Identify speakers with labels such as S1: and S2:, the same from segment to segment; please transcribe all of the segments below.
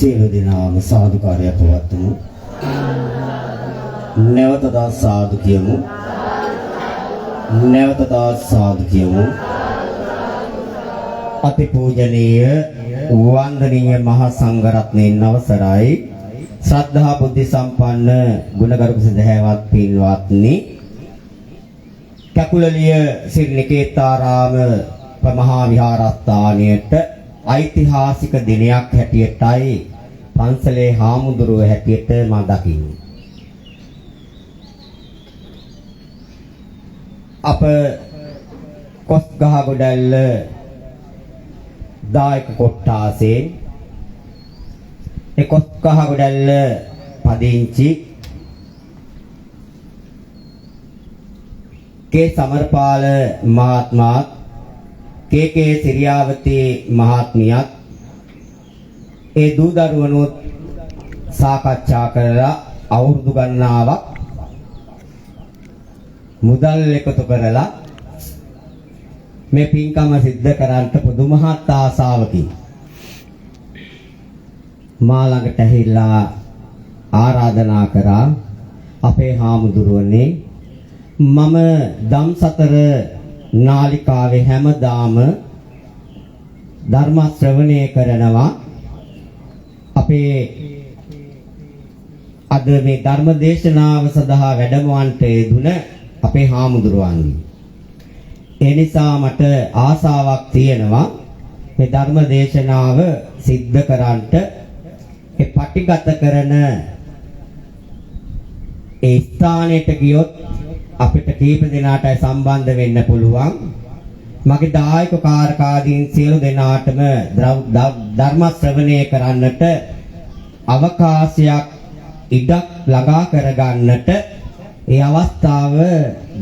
S1: සියලු දෙනාම සාදුකාරය පවත්වමු. නැවතත් සාදු කියමු. නැවතත් සාදු කියමු. අතිපූජනීය වන්දනීය මහා සංඝරත්නයන් අවසරයි. ශ්‍රද්ධා බුද්ධ සම්පන්න ගුණගරුක සදහැවත් පින්වත්නි, කැකුලලිය ශ්‍රී නිකේතාරාම මහා විහාරස්ථානයට ඓතිහාසික දිනයක් හැටියටයි පන්සලේ හාමුදුරුව හැටියට මා දකින්නේ. අප කොස්ගහගොඩැල්ල දායක කොට්ටාසේ ඒ කොස්ගහගොඩැල්ල පදිංචි කේ සමරපාල මහත්මයාත් කේ කේ සිරියාවති මහත්මියත් ඒ දූ දරුවනුත් සාකච්ඡා කරලා අවුරුදු ගණනාවක් මුදල් එකතු කරලා මේ පින්කම සිද්ධ කරන්ට පුදුමහත් ආසාවකින් මා ළඟට ඇහිලා ආරාධනා කරා. අපේ හාමුදුරුවනේ, මම දම්සතර නාලිකාවේ හැමදාම ධර්ම ශ්‍රවණය කරනවා. අපේ අද මේ ධර්ම දේශනාව සඳහා වැඩමවන්ට යෙදුන අපේ හාමුදුරුවන්ගේ. ඒ නිසා මට ආසාවක් තියෙනවා මේ ධර්ම දේශනාව සිද්ධ කරන්නට. ඒ පටිගත කරන ඒ ස්ථානයට ගියොත් අපිට කීප දෙනාටයි සම්බන්ධ වෙන්න පුළුවන්. මගේ දායක කාරකාදීන් සියලු දෙනාටම ධර්ම ශ්‍රවණය කරන්නට අවකාශයක් ඉඩක් ළඟා කරගන්නට ඒ අවස්ථාව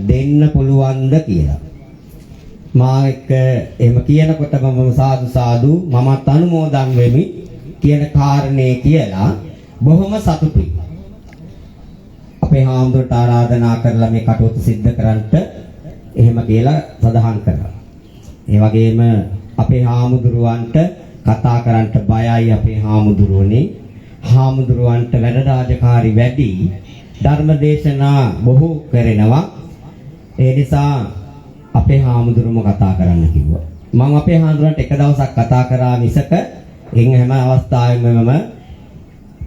S1: දෙන්න පුළුවන්ද කියලා. මා එක්ක එහෙම කියනකොටම මම සාදු සාදු මමත් අනුමෝදන් වෙමි කියන කාරණේ කියලා බොහොම සතුටුයි. අපේ හාමුදුරට ආරාධනා කරලා මේ කටයුතු සිද්ධ කරන්නට එහෙම කියලා සඳහන් කරා. ඒ වගේම අපේ හාමුදුරුවන්ට කතා කරන්නට බයයි අපේ හාමුදුරුවනේ. හාමුදුරුවන්ට වැඩ රාජකාරි වැඩි, ධර්ම දේශනා බොහෝ කරනවා. ඒ නිසා අපේ හාමුදුරුවම කතා කරන්න කිව්වා. මම අපේ හාමුදුරුවන්ට එක දවසක් කතා කරා මිසක එන් හැම අවස්ථාවෙම මම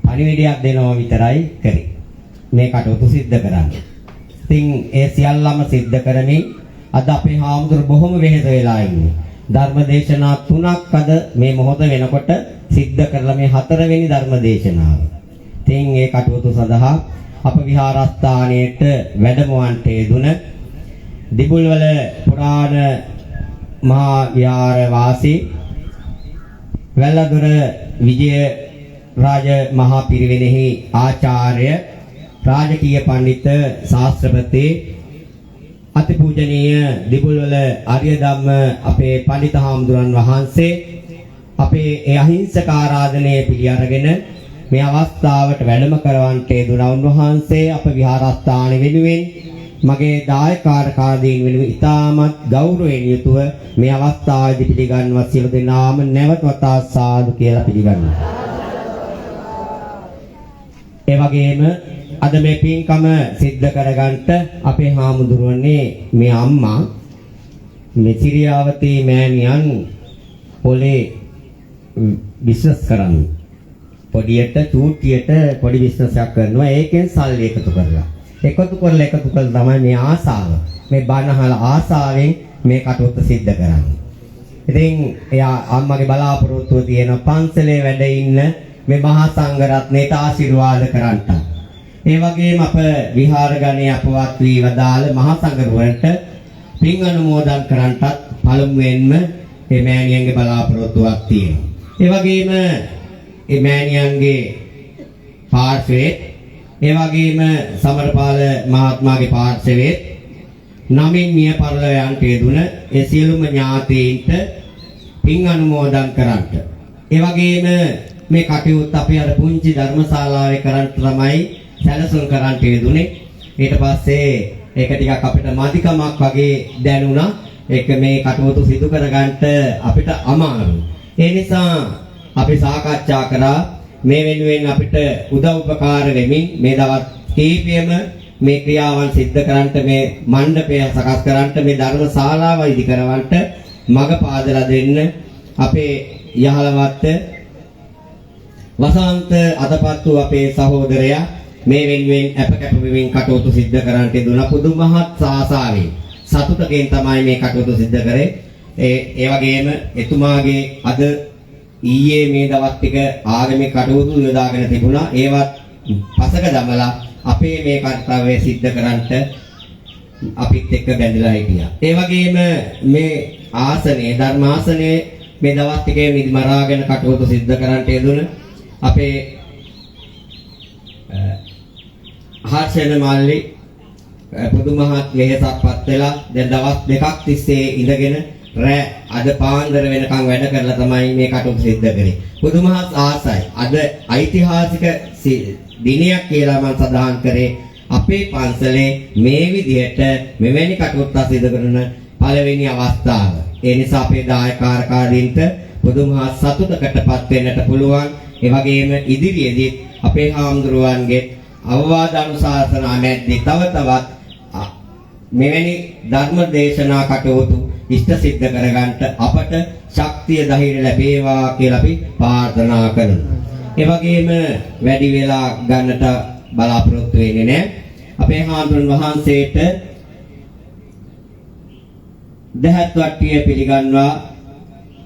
S1: පණිවිඩයක් දෙනවා විතරයි කරේ. මේ කටයුතු සිද්ධ කරන්න. ඉතින් ඒ සියල්ලම සිද්ධ කරමින් අද අපේ හාමුදුරුවෝ බොහොම වෙහෙස වෙලා ඉන්නේ. ධර්ම දේශනා තුනක් අද මේ මොහොත වෙනකොට සිද්ධ කරලා මේ හතරවෙනි ධර්ම දේශනාව. ඉතින් ඒ කටයුතු සඳහා අප විහාරස්ථානයේට වැඩමවන්ට යෙදුන දිබුල්වල පුරාණ මහා විහාර වාසී වැල්ලදොර විජය රාජ මහා පිරිවෙනෙහි ආචාර්ය රාජකීය පඬිත ශාස්ත්‍රපති අතිපූජනීය දිබුල්වල ආර්ය ධම්ම අපේ පඬිත හාමුදුරන් වහන්සේ අපේ ඒ අහිංසක ආරාධනය පිළි අරගෙන මේ අවස්ථාවට වැඩම කරවන්නට යෙදුණා. උන්වහන්සේ අප විහාරස්ථාන වෙනුවෙන් මගේ දායකාරකාදීන් වෙනුවෙන් ඉතාමත් ගෞරවයෙන් යුතුව මේ අවස්ථාවේදී පිළිගන්නවා. සියලු දෙනාම නැවත වතා සාදු කියලා පිළිගන්නවා. ඒ වගේම අද මේ පින්කම සිද්ධ කරගන්නට අපේ හාමුදුරුවනේ මේ අම්මා මේ සිරියාවති මෑණියන් පොලේ බිස්නස් කරන්නේ. පොඩියට චූටියට පොඩි බිස්නස් එකක් කරනවා. ඒකෙන් සල්ලි එකතු කරලා. එකතු කරලා එකතු කරලා තමයි මේ ආසාව, මේ බණ අහලා ආසාවෙන් මේ කටයුත්ත සිද්ධ කරන්නේ. ඉතින් එයා අම්මගේ බලාපොරොත්තුව තියෙන පන්සලේ වැඩ ඉන්න මේ මහා සංඝ රත්නයට ආශිර්වාද කරන්නට. ඒ වගේම අප විහාර ගණයේ අපවත් වී වදාළ මහා සංඝරුවන්ට පින් අනුමෝදන් කරන්නටත් පළමුවෙන්ම මේ මෑණියන්ගේ බලාපොරොත්තුවක් තියෙනවා. ඒ වගේම මේ මෑණියන්ගේ පාර්ශ්වයේ, ඒ වගේම සමරපාල මහත්මයාගේ පාර්ශවයේ නමින් මිය පරලොව යන්ට යෙදුන ඒ සියලුම ඥාතීන්ට පින් අනුමෝදන් කරන්නට. ඒ වගේම මේ කටයුත්ත අපි අර පුංචි ධර්මශාලාවේ කරන්න තමයි සැලසුම් කරන්නට යෙදුනේ. ඊට පස්සේ ඒක ටිකක් අපිට මදිකමක් වගේ දැනුණා. ඒක මේ කටයුතු සිදු කරගන්නට අපිට අමාරුයි. ඒ නිසා අපි සාකච්ඡා කරා මේ වෙනුවෙන් අපිට උදව් උපකාර වෙමින් මේ දවස් කීපයම මේ ක්‍රියාවන් සිද්ධ කරන්නට, මේ මණ්ඩපය සකස් කරන්නට, මේ ධර්ම ශාලාව ඉදි කරවන්නට මඟ පාදලා දෙන්න අපේ යහලවත් වසන්ත අතපත්තු අපේ සහෝදරයා මේ වෙනුවෙන් අප කැප වෙමින් කටයුතු සිද්ධ කරන්නට යෙදුණා. පුදුමහත් ආසාවෙන් සතුටකින් තමයි මේ කටයුතු සිද්ධ කරේ. ඒ වගේම එතුමාගේ අද ඊයේ මේ දවස් ටික ආගමික කටයුතු යොදාගෙන තිබුණා. ඒවත් පසක දමලා අපේ මේ කර්තව්‍ය සිද්ධ කරන්නට අපිත් එක්ක බැඳලා හිටියා. ඒ වගේම මේ ආසනයේ ධර්මාසනයේ මේ දවස් ටිකේ නිදිමරාගෙන කටයුතු සිද්ධ කරන්නට යෙදුන අපේ හර්ෂණ මල්ලි පුදුමහත් වෙහෙසක්පත් වෙලා දැන් දවස් දෙකක් තිස්සේ ඉඳගෙන රෑ අද පාන්දර වෙනකන් වැඩ කරලා තමයි මේ කටයුතු සිද්ධ කරේ. පුදුමහත් ආසයි. අද ඓතිහාසික දිනයක් කියලා මම සඳහන් කරේ. අපේ පන්සලේ මේ විදිහට මෙවැනි කටයුත්තක් සිදු කරන පළවෙනි අවස්ථාව. ඒ නිසා අපේ දායකාරකාරීන්ට පුදුමහත් සතුටකටපත් වෙන්නට පුළුවන්. ඒ වගේම ඉදිරියේදී අපේ හාමුදුරුවන්ගේ අවවාද අනුශාසනා මැද්දේ තව තවත් මෙවැනි ධර්ම දේශනා කටයුතු ඉෂ්ට සිද්ධ කරගන්නට අපට ශක්තිය ධෛර්ය ලැබේවා කියලා අපි ප්‍රාර්ථනා කරනවා. ඒ වගේම වැඩි වෙලා ගන්නට බලාපොරොත්තු වෙන්නේ නැහැ. අපේ හාමුදුරන් වහන්සේට දහත් වට්ටිය පිළිගන්වා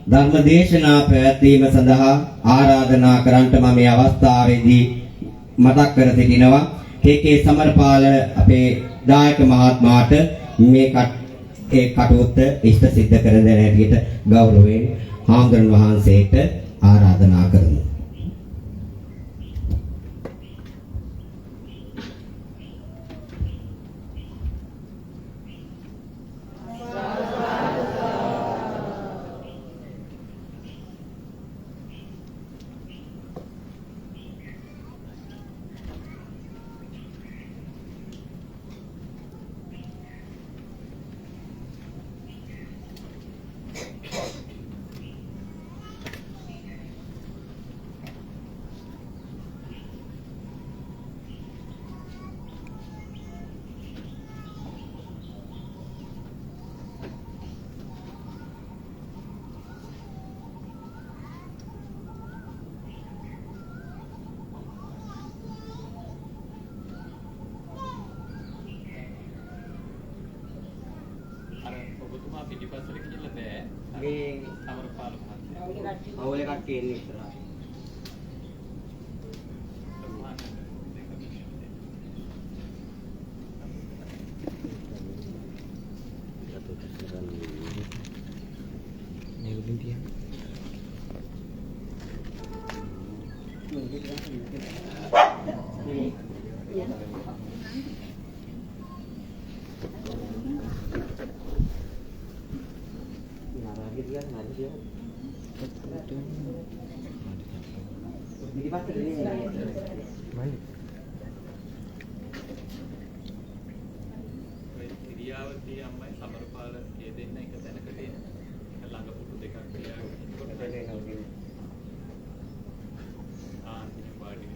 S1: ධර්ම දේශනා පැවැත්වීම සඳහා ආරාධනා කරන්නට මම මේ අවස්ථාවේදී මතක් කර සිටිනවා. කේ.කේ. සමරපාල අපේ දායක මහත්මයාට මේ ඒ කටයුත්ත ඉෂ්ට සිද්ධ කර දෙන හැටියට ගෞරවයෙන් හාමුදුරන් වහන්සේට ආරාධනා කරමු. අවුලේ කට්ටිය එන්නේ ඉස්සරහට.
S2: මේ උඩින් තියන්න.
S3: ඉරියාවතී අම්මයි සමරපාල ඒ දෙන්න එක තැනක තියෙන එක ළඟ පුටු දෙකක් තියාගෙන ආ ඉතින් වාඩි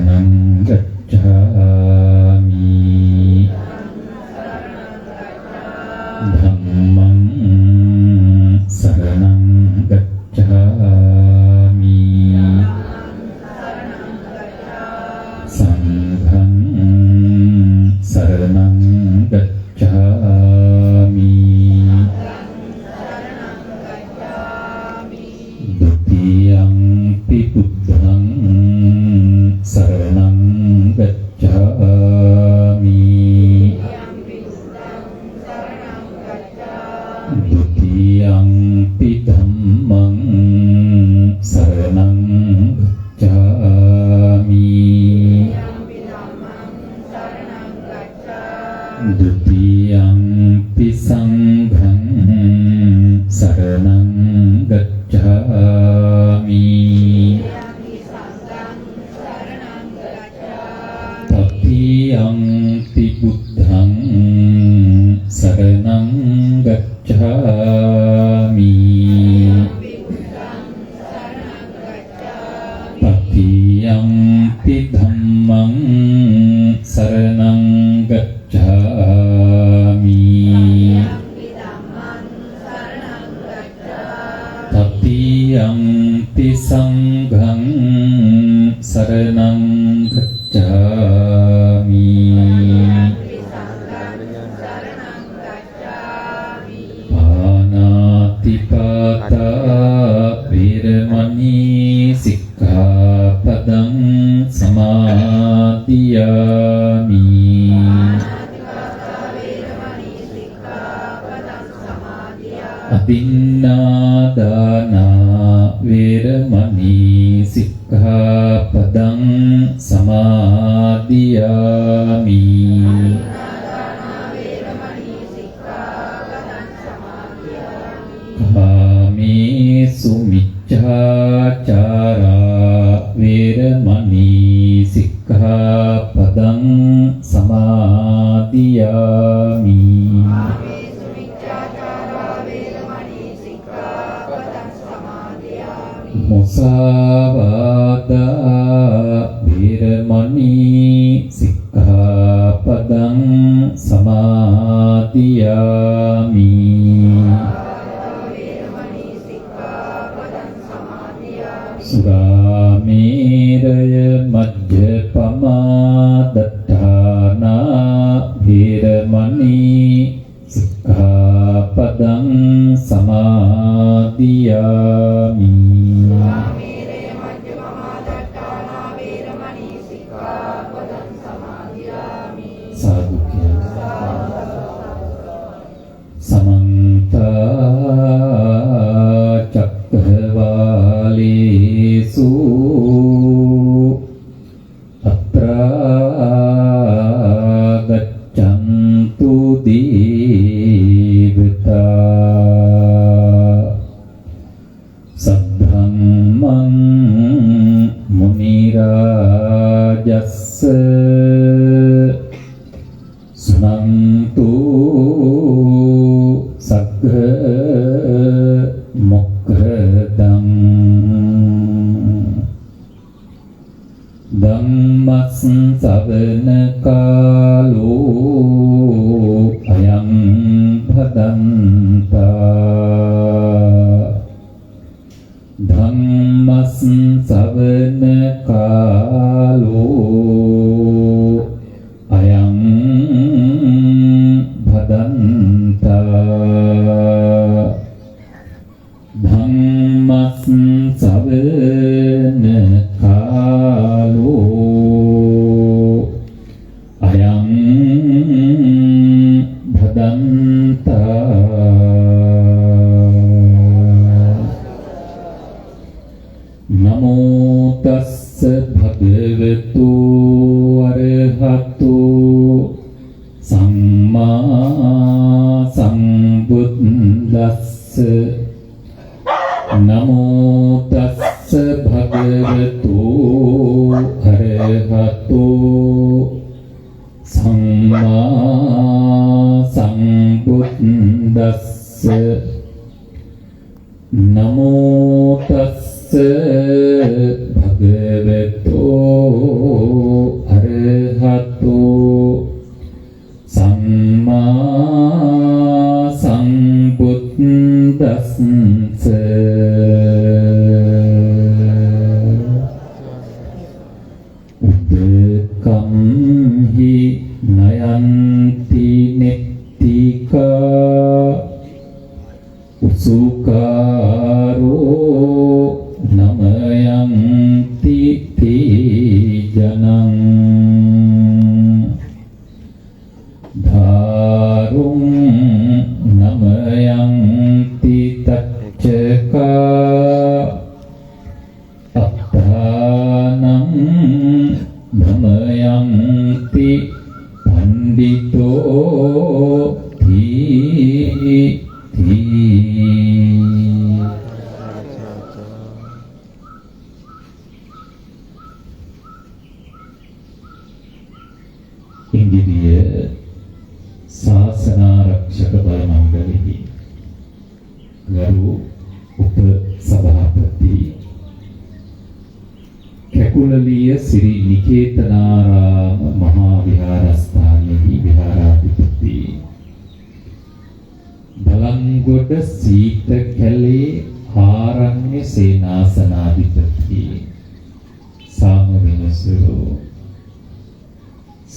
S3: සරණං ගච්ඡාමි. ධම්මං සරණං ගච්ඡාමි. සංඝං සරණං ගච්ඡාමි. ဒ ුතියම්පි බුද්ධං සරණං ගච්ඡාමි. ဒ ුතියම්පි ධම්මං සරණං ගච්ඡාමි. ဒ ුතියම්පි සංඝං සරණං ගච්ඡාමි. තතියම්පි බුද්ධං සරණං ගච්ඡාමි. තතියම්පි ධම්මං සරණං ගච්ඡාමි. තතියම්පි සංඝං සරණං ගච්ඡාමි. පාණාතිපාතා වේරමණී සික්ඛාපදං සමාදියාමි. අදින්නාදානා වේරමණී සික්ඛාපදං සමාදියාමි. කාමේසු මිච්ඡාචාරා වේරමණී සික්ඛාපදං සමාදියාමි. මුසාවාදා වේරමණී සික්ඛාපදං සමාදියාමි. සුරාමේරය මජ්ජපමා දත්තානා වේරමණී සික්ඛාපදං සමාදියාමි. සාදු කියලා. සමන්ත චක්කවාලේසු අත්‍රා ගච්ඡන්තු දේවතා සද්ධම්මං මුනි රාජස්ස සුනන්තු සග්ග මොක්ඛදං. ධම්මස් සවන කාලෝ අයං භදන්තා. ධම්මස් සවන කාලෝ අයං භදන්තා. ධම්මස් සවන කාලෝ අයං භදන්තා. නමෝ තස්ස භගවතු අරහතු සම්මා සම්බුද්දස්ස. නමෝ තස්ස භගවතු අරහතු සම්මා සම්බුද්දස්ස. නමෝ තස්ස භගවතු සම්බුද්දස්ස. උදකම්හි නයන්ති නෙත්තිකා උසුකාරෝ නමයන්ති තේ ජනං ධාරුං නමයන්ති තච්චකා අත්තානං නමයන්ති පණ්ඩිතෝ තී තී. ඉන්දිරිය ශාසනාරක්ෂක බල මණ්ඩලෙහි ගරු උප සභාපති කැකුලලිය සිරි නිකේතනාරාම මහා විහාරස්ථානයෙහි විහාරාධිපති බලංගොඩ සීතකැලේ ආරණ්‍ය සේනාසනාධිපති සාම වෙනසුරු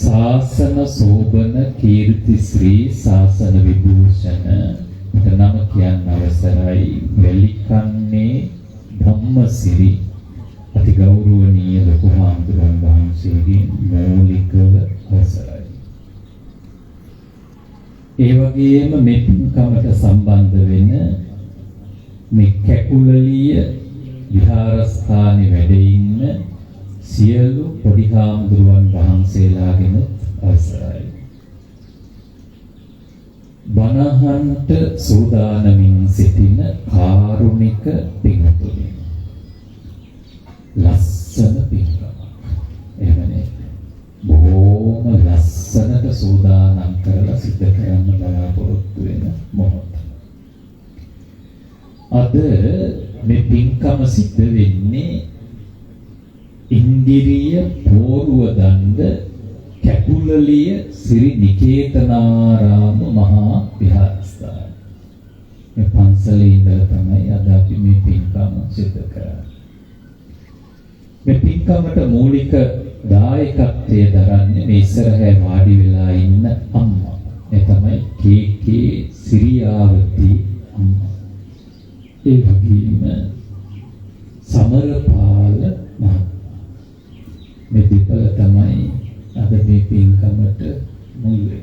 S3: ශාසන සෝබන කීර්ති ශ්‍රී ශාසන විභූෂණ මට නම කියන්න අවසරයි වැලිකන්නේ ධම්මසිරි අති ගෞරවනීය ලොකු හාමුදුරුවන් වහන්සේගෙන් මූලිකව අවසරයි. ඒ වගේම මේ පින්කමට සම්බන්ධ වෙන මේ කැකුලලිය විහාරස්ථානයේ වැඩ ඉන්න සියලු පොඩි හාමුදුරුවන් වහන්සේලාගෙනුත් අවසරයි. බණහන්ට සූදානමින් සිටින කාරුණික පින්තුනි, ලස්සන පින්කමක්. එහෙම නේද? බොහෝම ලස්සනට සූදානම් කරලා සිද්ධ කරන්න බලාපොරොත්තු වෙන මොහොත. අද මේ පින්කම සිද්ධ වෙන්නේ ඉන්දිරිය පෝරුව දණ්ඩ කැකුලලිය සිරි නිකේතනාරාම මහා විහාරස්ථාන. මේ පන්සලේ ඉඳලා තමයි අද අපි මේ පින්කම සිද්ධ කරන්නේ. මේ පින්කමට මූලික දායකත්වය දරන්නේ මේ ඉස්සරහ වාඩි වෙලා ඉන්න අම්මා. ඒ තමයි කේ.කේ. සිරියාවති අම්මා. ඒ වගේම සමරපාල මහත්මයා. මේ දෙපළ තමයි අද මේ පින්කමට මුල් වෙන්නේ.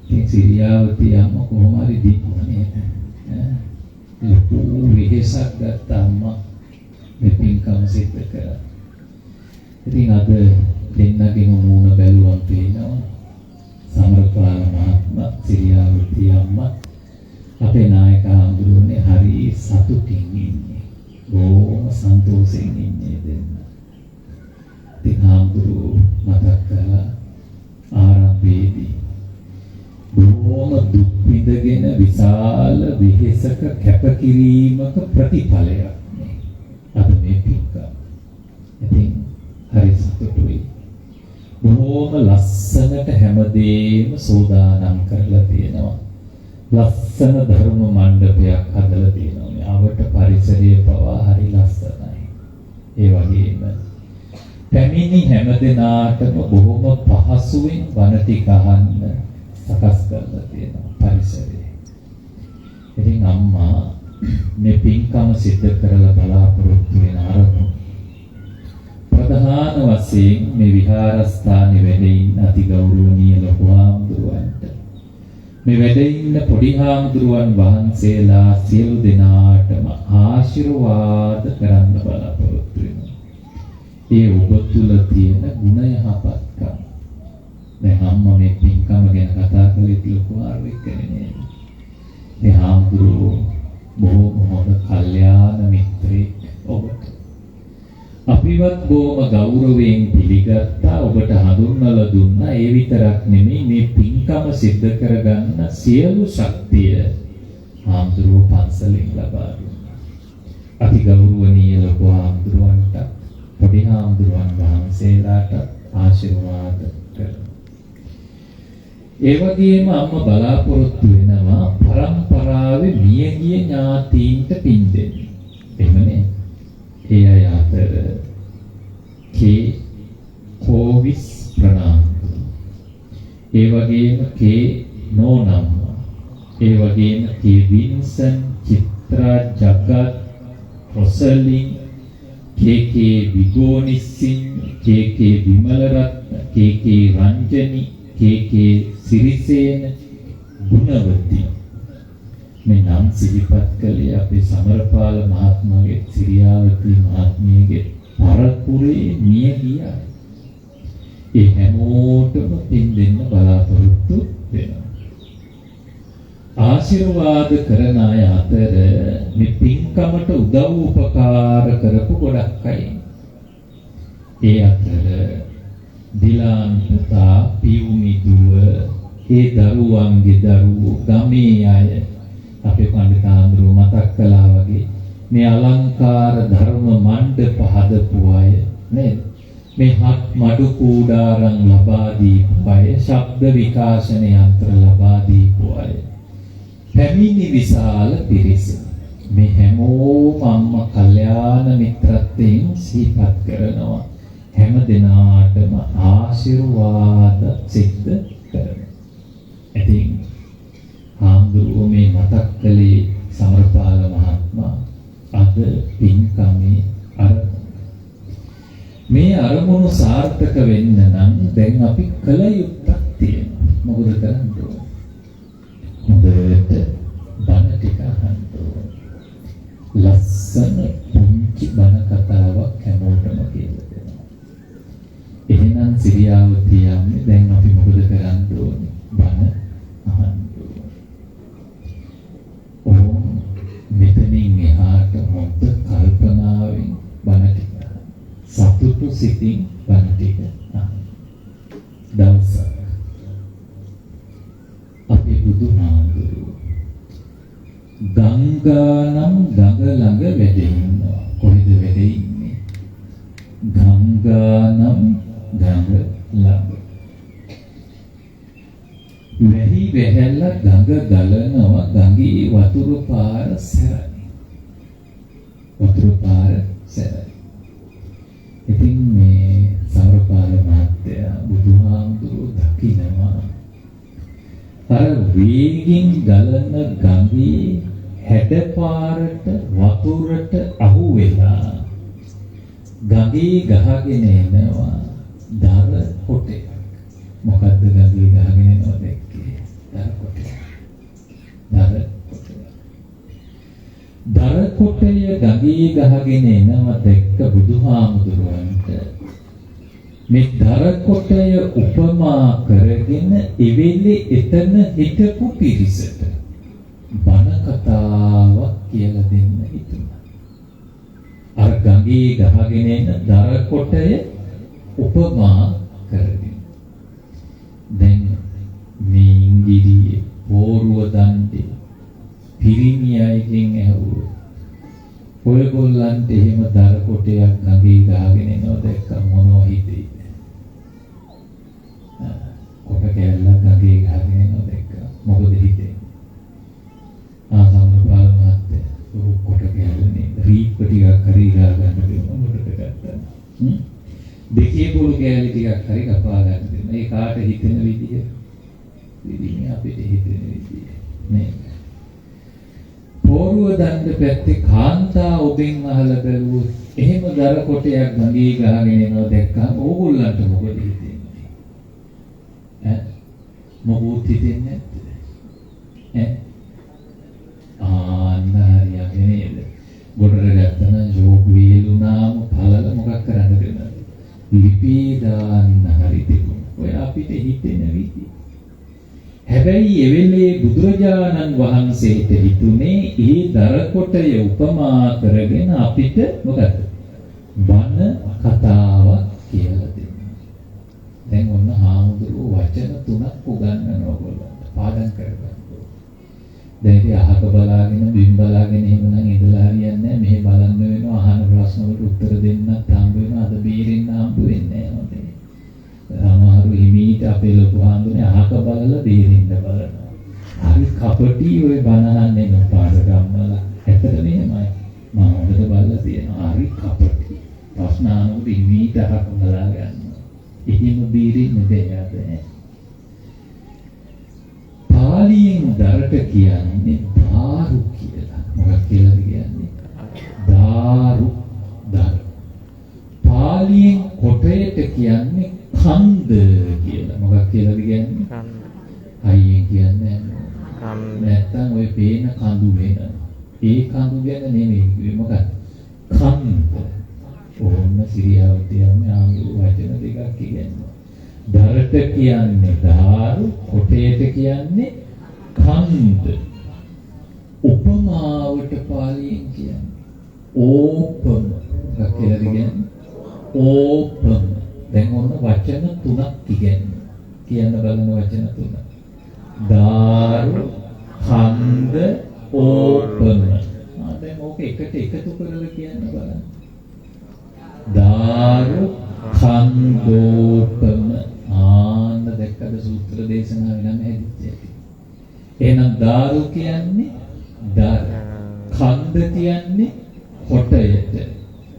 S3: ඉතින් සිරියාවති අම්මා කොහොම හරි දිනුවා නේද? ලොකු වෙහෙසක් ගත්ත අම්මා මේ පින්කම සිද්ධ කරා. ඉතින් අද දෙන්නගේම මූණ බැලුවම් පේනවා. සමරපාල මහත්මයා, සිරියාවති අම්මා අපේ නායක හාමුදුරුවනේ හරි සතුටින් ඉන්නේ. බොහොම සන්තෝෂෙන් ඉන්නේ දෙන්න. ඉතින් හාමුදුරුවෝ මතක් කළා ආරම්භයේදී බොහොම දුක් විඳගෙන විශාල වෙහෙසක කැපකිරීමක ප්‍රතිඵලයක් මේ අද මේ පින්කම. ඉතින් හරි සතුටුයි. බොහොම ලස්සනට හැමදේම සූදානම් කරලා තියෙනවා. ලස්සන ධර්ම මණ්ඩපයක් හදලා තියෙනවා. මේ අවට පරිසරය පවා හරි ලස්සනයි. ඒ වගේම පැමිණි හැම දෙනාටම බොහොම පහසුවෙන් බණ ටික අහන්න සකස් කරලා තියෙනවා පරිසරය. ඉතින් අම්මා මේ පින්කම සිද්ධ කරලා බලාපොරොත්තු වෙන අරමුණ ප්‍රධාන වශයෙන් මේ විහාරස්ථානයේ වැඩ ඉන්න අති ගෞරවනීය ලොකු හාමුදුරුවන්ට, මේ වැඩ ඉන්න පොඩි හාමුදුරුවන් වහන්සේලා සියලු දෙනාටම ආශිර්වාද කරන්න බලාපොරොත්තු වෙනවා. ඒ ඔබ තුල තියෙන ගුණ යහපත්කම. දැන් අම්මා මේ පින්කම ගැන කතා කළේ ලොකු ආරෙක් නේද? මේ හාමුදුරුවෝ බොහොම හොඳ කල්යාණ මිත්‍රයෙක් ඔබට. අපිවත් බොහොම ගෞරවයෙන් පිළිගත්තා, ඔබට හඳුන්වලා දුන්නා. ඒ විතරක් නෙමෙයි, මේ පින්කම සිද්ධ කරගන්න සියලු ශක්තිය හාමුදුරුවෝ පන්සලෙන් ලබා දුන්නා. අති ගෞරවනීය ලොකු හාමුදුරුවන්ට, පොඩි හාමුදුරුවන් වහන්සේලාට ආශිර්වාද කරනවා.
S2: ඒ වගේම අම්මා බලාපොරොත්තු වෙනවා පරම්පරාවේ මියගිය ඥාතීන්ට පින් දෙන්න. එහෙමනේ. ඒ අය අතර කේ කෝවිස් ප්‍රනාන්දු, ඒ වගේම කේ නෝනම්මා, ඒ වගේම K Vinson, Chitra Jagath, Rosalin, K K Vigonisinghe, K K Wimalaratne, K K Ranjani, K K Sirisena, Gunawathi. මේ නම් සිහිපත් කළේ අපේ සමරපාල මහත්මයාගේ, සිරියාවති මහත්මියගේ පරපුරේ මිය ගියා. ඒ හැමෝටම පින් දෙන්න බලාපොරොත්තු වෙනවා. ආශිර්වාද කරන අය අතර මේ පින්කමට උදව් උපකාර කරපු ගොඩක් අය. ඒ අතර දිලාන් පුතා, පියුමි දුව, ඒ දරුවන්ගේ දරුවෝ, ගමේ අය, අපේ පණ්ඩිතාඳුරුව මතක් කළා වගේ මේ අලංකාර ධර්ම මණ්ඩප හදපු අය නේද? මේ හත් මඩු කූඩාරම් ලබා දීපු අය, ශබ්ද විකාශන යන්ත්‍ර ලබා දීපු අය, පැමිණි විශාල පිරිස, මේ හැමෝම අම්මා කල්යාණ මිත්‍රත්වයෙන් සිහිපත් කරනවා. හැම දෙනාටම ආශිර්වාද සිද්ධ කරනවා. ඉතින් හාමුදුරුවෝ මේ මතක් කළේ සමරපාල මහත්මයා අද පින්කමේ අරමුණ. මේ අරමුණු සාර්ථක වෙන්න නම් දැන් අපි කළ යුත්තක් තියෙනවා. මොකද කරන්න ඕනේ? හොඳට බණ ටික අහන්න ඕනේ. ලස්සන පුංචි බණ කතාවක් හැමෝටම කියලා දෙනවා. එහෙනම් සිරියාවතී යන්නේ දැන් අපි මොකද කරන්න ඕනේ? බණ අහන්න ඕනේ. ඔහොම මෙතනින් එහාට හොඳ කල්පනාවෙන් බණ ටික අහන්න. සතුටු සිතින් බණ ටික අහන්න. දවසක් අපේ බුදුහාමුදුරුවෝ ගංගා නම් ගඟ ළඟ වැඩ ඉන්නවා. කොහෙද වැඩ ඉන්නේ? ගංගා නම් ගඟ ළඟ. වැහි වැහැලා ගඟ ගලනවා. ගඟේ වතුර පාර සැරයි. වතුර පාර සැරයි. ඉතින් මේ සමරපාල මහත්තයා බුදුහාමුදුරුවෝ දකිනවා අර වේගින් ගලන ගඟේ හැඩපාරට වතුරට අහු වෙලා ගඟේ ගහගෙන එනවා දර කොටයක්. මොකද්ද ගඟේ ගහගෙන එනවා දැක්කේ? දර කොටයක්. දර කොටයක්. දර කොටය ගඟේ ගහගෙන එනවා දැක්ක බුදුහාමුදුරුවන්ට මේ දර කොටය උපමා කරගෙන එවෙලේ එතන හිටපු පිරිසට බණ කතාවක් කියලා දෙන්න හිතුණා. අර ගඟේ ගහගෙන එන දර කොටය උපමා කරගෙන. දැන් මේ ඉංගිරියේ පෝරුව දණ්ඩේ පිරිමි අයගෙන් ඇහුවොත් ඔයගොල්ලන්ට එහෙම දර කොටයක් ගඟේ ගහගෙන එනවා දැක්කම මොනව හිතෙයිද? කොට කෑල්ලක් ගඟේ ගහගෙන එනවා දැක්කම මොකද හිතෙන්නේ? ආ සමරපාල මහත්තයා ඔව් කොට කෑල්ල නේද? රීප්ප ටිකක් හරි ගා ගන්න දෙනවා මොකටද ගත්තා? දෙකේ පොළු කෑලි ටිකක් හරි කපා ගන්න දෙනවා. ඒ කාට හිතෙන විදිය? ඉතින් අපිට හිතෙන විදිය නේද? පෝරුව දණ්ඩ පැත්තේ කාන්තා ඔබෙන් අහලා බැලුවොත් එහෙම දර කොටයක් ගඟේ ගහගෙන එනවා දැක්කම ඕගොල්ලන්ට මොකද හිතෙන්නේ? ඈ මොකෝත් හිතෙන්නේ නැද්ද? ඈ ආන්න හරියන්නේ නේද? ගොඩට ගත්තා නම් ජෝක් වේලුනාම පළල මොකක් කරන්න දෙනවද? ලිපි දාන්න හරි තිබුණා. ඔය අපිට හිතෙන විදිය. හැබැයි එවෙලේ බුදුරජාණන් වහන්සේට හිතුනේ ඒ දර කොටය උපමා කරගෙන අපිට මොකද්ද? බණ කතාවක් කියලා දෙන්න. දැන් ඔන්න හාමුදුරුවෝ වචන තුනක් උගන්වනවා ඔයගොල්ලන්ට. පාඩම් කරගන්න ඕනේ. දැන් ඉතින් අහක බලාගෙන බිම් බලාගෙන එහෙම නම් ඉඳලා හරියන්නේ නැහැ. මෙහෙ බලන්න වෙනවා. අහන ප්‍රශ්න වලට උත්තර දෙන්නත් හම්බ වෙනවා. අද බේරෙන්න හම්බ වෙන්නේ නැහැ. හොඳේ. සමහරු හිමීට අපේ ලොකු හාමුදුරනේ අහක බලලා බේරෙන්න බලනවා. හරි කපටි ඔය බණ අහන්නේ උපාසකම්මලා. ඇත්තට මෙහෙමයි. මම හොඳට බලලා තියෙනවා. හරි කපටි. ප්‍රශ්න අහනකොට ඉමීට අහක බලා ගන්නවා. එහෙම බේරෙන්න බෑ අද. පාලියෙන් දරට කියන්නේ දාරු කියලා. මොකක් කියලාද කියන්නේ? දාරු දර. පාලියෙන් කොටයට කියන්නේ කන්ද කියලා. මොකක් කියලාද කියන්නේ? හයියෙන් කියන්නේ නැත්තම් ඔය පේන කඳු වෙනවා. ඒ කඳු ගැන නෙමෙයි කිව්වේ. මොකක්ද? කන්ද. ඕන්න සිරියාවතියම ආඳු වචන දෙකක් කියනවා. දරට කියන්නේ දාරු, කොටයට කියන්නේ කන්ද. උපමාවට පාලියෙන් කියන්නේ ඕපම. මොකක් කියලාද කියන්නේ? ඕපම. දැන් ඔන්න වචන තුනක් ඉගෙනනවා. කියන්න බලන වචන තුන. දාරු, කන්ද, ඕපම. දැන් ඕක එකට එකතු කරලා කියන්න බලන්න. දාරු කන්දෝපම. ආන්න දැක්කද සූත්‍ර දේශනාවේ නම හැදිච්ච ඇති. එහෙනම් දාරු කියන්නේ දර, කන්ද කියන්නේ කොටයට,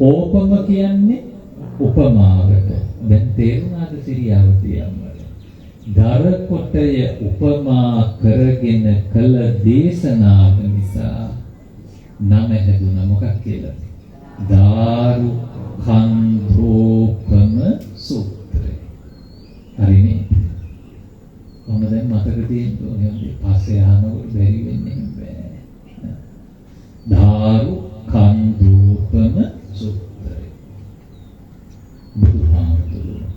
S2: ඕපම කියන්නේ උපමාවට. දැන් තේරුණාද සිරියාවතිය අම්මට? දර කොටය උපමා කරගෙන කළ දේශනාව නිසා නම හැදුනා මොකක් කියලාද? දාරු කන්දෝපම සූත්‍රය. හරිනේ. ඔන්න දැන් මතක තියෙන්න ඕනේ. පස්සේ අහනකොට බැරි වෙන්නේ බෑ. දාරු කන්දෝපම සූත්‍රය. බුදුහාමුදුරුවෝ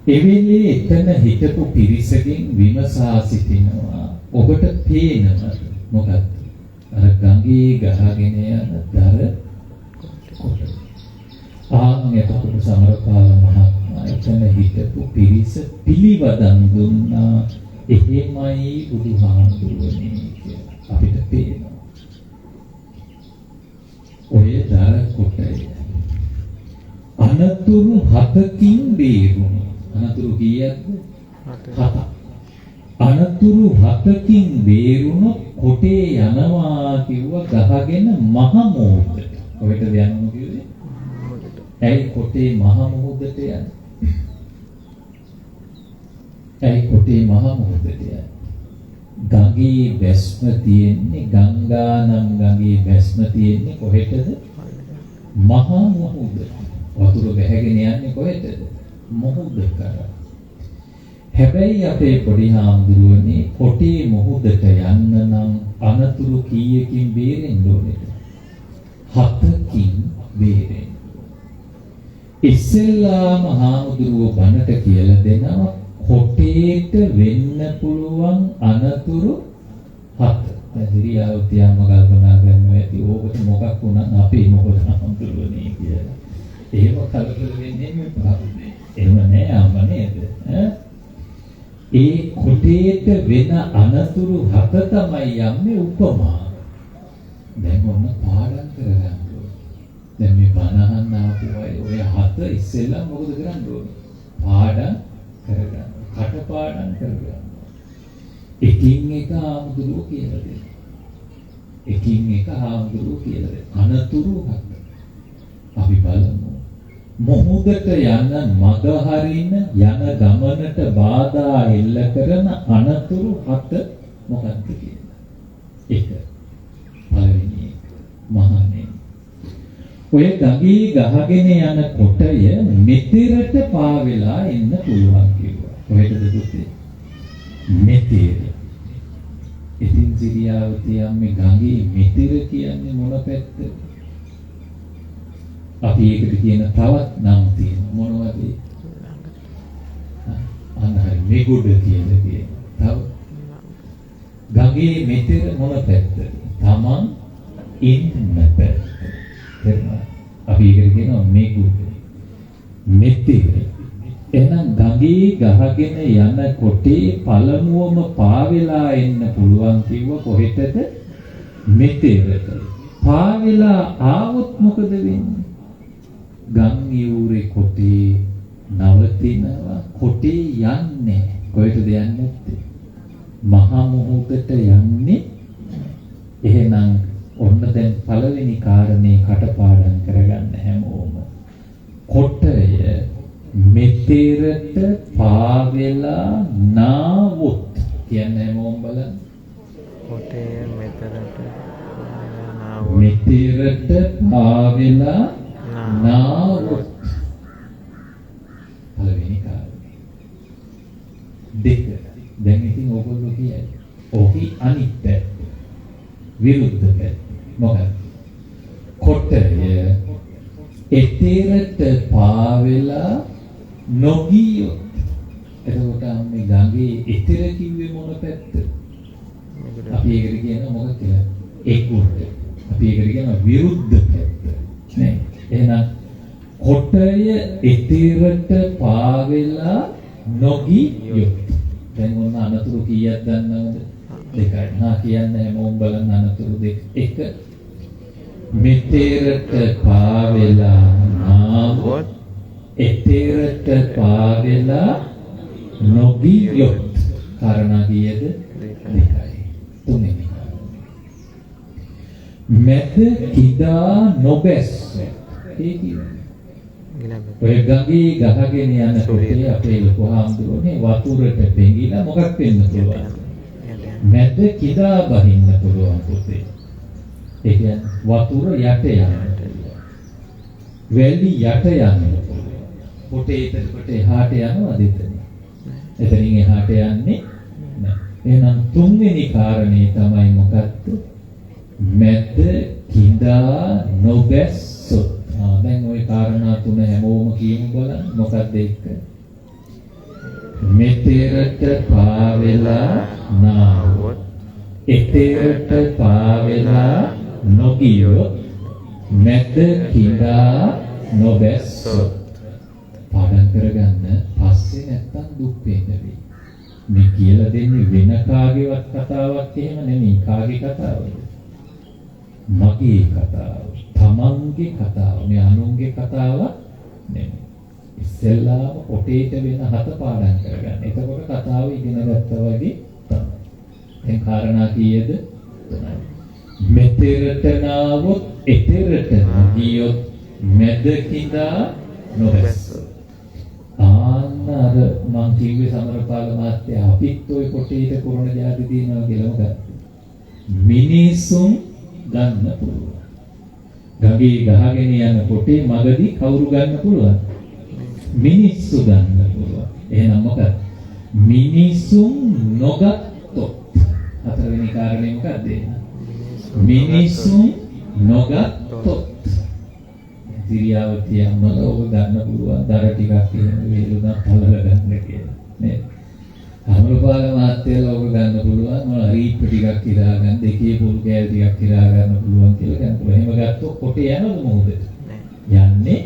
S2: එවෙලේ එතන හිටපු පිරිසකින් විමසා සිටිනවා. ඔබට පේනවද මොකක්ද? අර ගඟේ ගහගෙන යන දර කොට. ආන් එතකොට සමරපාල මහත්මයා එතන හිටපු පිරිස පිළිවදන් දුන්නා. එහෙමයි බුදුහාමුදුරුවනේ කියලා අපිට පේනවා. ඔය දර කොටය අනතුරු හතකින් බේරුණු. අනතුරු කීයක්ද? හතක්. අනතුරු හතකින් බේරුණු කොටේ යනවා කිව්ව ගහගෙන මහ මුහුදට. කොහෙටද යන්නේ කිව්වේ? ඇයි කොටේ මහ මුහුදට යන්නේ? ඇයි කොටේ මහ මුහුදට යන්නේ? ගඟේ බැස්ම තියෙන්නේ, ගංගා නම් ගඟේ බැස්ම තියෙන්නේ කොහෙටද? මහ මුහුදට. වතුර බැහැගෙන යන්නේ කොහෙටද? මුහුද කරා. හැබැයි අපේ පොඩි හාමුදුරුවනේ කොටේ මුහුදට යන්න නම් අනතුරු කීයකින් බේරෙන්න ඕනේද? හතකින් බේරෙන්න. ඉස්සෙල්ලාම හාමුදුරුවෝ බණට කියලා දෙනවා කොටේට වෙන්න පුළුවන් අනතුරු හත. දැන් හිරියාවතියම්ම කල්පනා කරනවා ඇති ඕකට මොකක් වුණත් අපි මොකද හාමුදුරුවනේ කියලා. එහෙම කලබල වෙන්නේ මෙපා. එහෙම නෑ අම්මා නේද? ඈ ඒ කොටේට වෙන අනතුරු හත තමයි යන්නේ උපමාව. දැන් ඔන්න පාඩම් කරගන්න ඕනේ. දැන් මේ බණ අහන්න ආපු අය ඔය හත ඉස්සෙල්ලා මොකද කරන්න ඕනේ? පාඩම් කරගන්න. කටපාඩම් කරගන්න. එකින් එක ආමුදුරුවෝ කියලා දෙන්න. එකින් එක ආමුදුරුවෝ කියලා දෙන්න. අනතුරු හත. අපි බලමු. මොහොතට යන මග හරින යන ගමනට බාධා එල්ල කරන අනතුරු හත මොකක්ද කියලා. එක පළවෙනි එක මහණෙනි, ඔය ගඟේ ගහගෙන යන කොටය මෙතෙරට පාවෙලා එන්න පුළුවන් කිව්වා. කොහෙටද පුතේ? මෙතෙර. ඉතින් සිරියාවතියම් මේ ගඟේ මෙතෙර කියන්නේ මොන පැත්තද? අපි ඒකට කියන තවත් නම් තියෙනවා. මොනවද ඒ? අන්න හරි, මෙගොඩ කියලා කියනවා. තව ගඟේ මෙතෙර මොන පැත්තද? තමන් ඉන්න පැත්ත. තේරුණාද? අපි ඒකට කියනවා මෙගොඩ. මෙතෙර. එහෙනම් ගඟේ ගහගෙන යන කොටේ පළමුවම පාවෙලා එන්න පුළුවන් කිව්ව කොහෙටද? මෙතෙරට. පාවෙලා ආවොත් මොකද වෙන්නේ? ගම් ඉවුරේ කොටේ නවතිනවා කොටේ යන්නේ. කොහෙටද යන්නේ නැත්තේ? මහ මුහුදට යන්නේ. එහෙනම් ඔන්න දැන් පළවෙනි කාරණේ කටපාඩම් කරගන්න හැමෝම. කොටය මෙතෙරට පාවෙලා නාවොත් කියන්නේ හැමෝම බලන්න.
S3: කොටය මෙතරට පාවෙලා නාවොත්.
S2: මෙතෙරට පාවෙලා නාවොත්. පළවෙනි කාරණේ. දෙක. දැන් ඉතින් ඔයගොල්ලෝ කියයි. ඔහි අනිත් පැත්ත. විරුද්ධ පැත්ත. මොකක්ද? කොටය එතෙරට පාවෙලා නොගියොත්. එතකොට මේ ගඟේ එතෙර කිව්වේ මොන පැත්තද? අපි ඒකට කියනවා මොකක් කියලා? එක්ගොඩ. අපි ඒකට කියනවා විරුද්ධ පැත්ත. නේ? එහෙනම් කොටය එතෙරට පාවෙලා නොගියොත්. දැන් ඔන්න අනතුරු කීයක් දන්නවද? දෙකයි. හා කියන්න හැමෝම බලන්න අනතුරු දෙක. එක, මෙතෙරට පාවෙලා නාවොත් එතෙරට පාවෙලා නොගියොත්. කාරණා කීයද? දෙකයි. තුන්වෙනි කාරණා. මැද කිදා නොබැස්ස. ඒ කියන්නේ ඔය ගඟේ ගහගෙන යන කොටේ අපේ ලොකු හාමුදුරුවනේ වතුරට පෙඟිලා මොකක් වෙන්න පුළුවන්? මැද කිදා බහින්න පුළුවන් පොතේ. ඒ කියන්නේ වතුර යට යන්න පුළුවන්. වැලි යට යන්න පුළුවන්. පොටේ එතකොට එහාට යනවද එතනින්? එතනින් එහාට යන්නේ නැහැ. එහෙනම් තුන්වෙනි කාරණේ තමයි මොකක්ද? මැද කිඳා නොබැස්සොත්. දැන් ওই කාරණා තුන හැමෝම කියමු බලන්න. මොකක්ද ඒක? මෙතෙරට පාවෙලා නාවොත්, එතෙරට පාවෙලා නොගියොත්, මැද කිඳා නොබැස්සොත්. පාඩම් කරගන්න පස්සේ නැත්තම් දුක් වෙන්න වෙයි. මේ කියලා දෙන්නේ වෙන කාගේවත් කතාවක් එහෙම නෙමෙයි. කාගේ කතාවද? මගේ කතාව. තමන්ගේ කතාව. මේ අනුන්ගේ කතාවක් නෙමෙයි. ඉස්සෙල්ලාම පොටේට වෙන හත පාඩම් කරගන්න. එතකොට කතාව ඉගෙන ගත්තා වගේ තමයි. දැන් කාරණා කීයද? තුනයි. මෙතෙරට නාවොත් එතෙරට නොගියොත් මැද කිඳා නොබැස්සොත්. ආන්න අර මං කිව්වේ සමරපාල මහත්තයා අපිත් ඔය කොටේට කොරණ ජාති තියනවා කියලා. මොකක්ද? මිනිසුන් ගන්න පුළුවන්. ගඟේ ගහගෙන යන කොටේ මගදී කවුරු ගන්න පුළුවන්? මිනිස්සු ගන්න පුළුවන්. එහෙනම් මොකක්ද? මිනිසුන් නොගත්තොත්. හතරවෙනි කාරණේ මොකක්ද? මිනිසුන් නොගත්තොත්. සිරියාවතිය අම්මලා ඔබ ගන්න පුළුවන් දර ටිකක් එහෙම වේලුණා පළල ගන්න කියලා නේද? අමරපාල මහත්තයලා ඔබ ගන්න පුළුවන් මොන රීප් ටිකක් කිරා ගන්න, දෙකේ පොල් කෑලි ටිකක් කිරා ගන්න පුළුවන් කියලා ගන්න පුළුවන්. එහෙම ගත්තොත් කොටේ යනවද මොහොතට? යන්නේ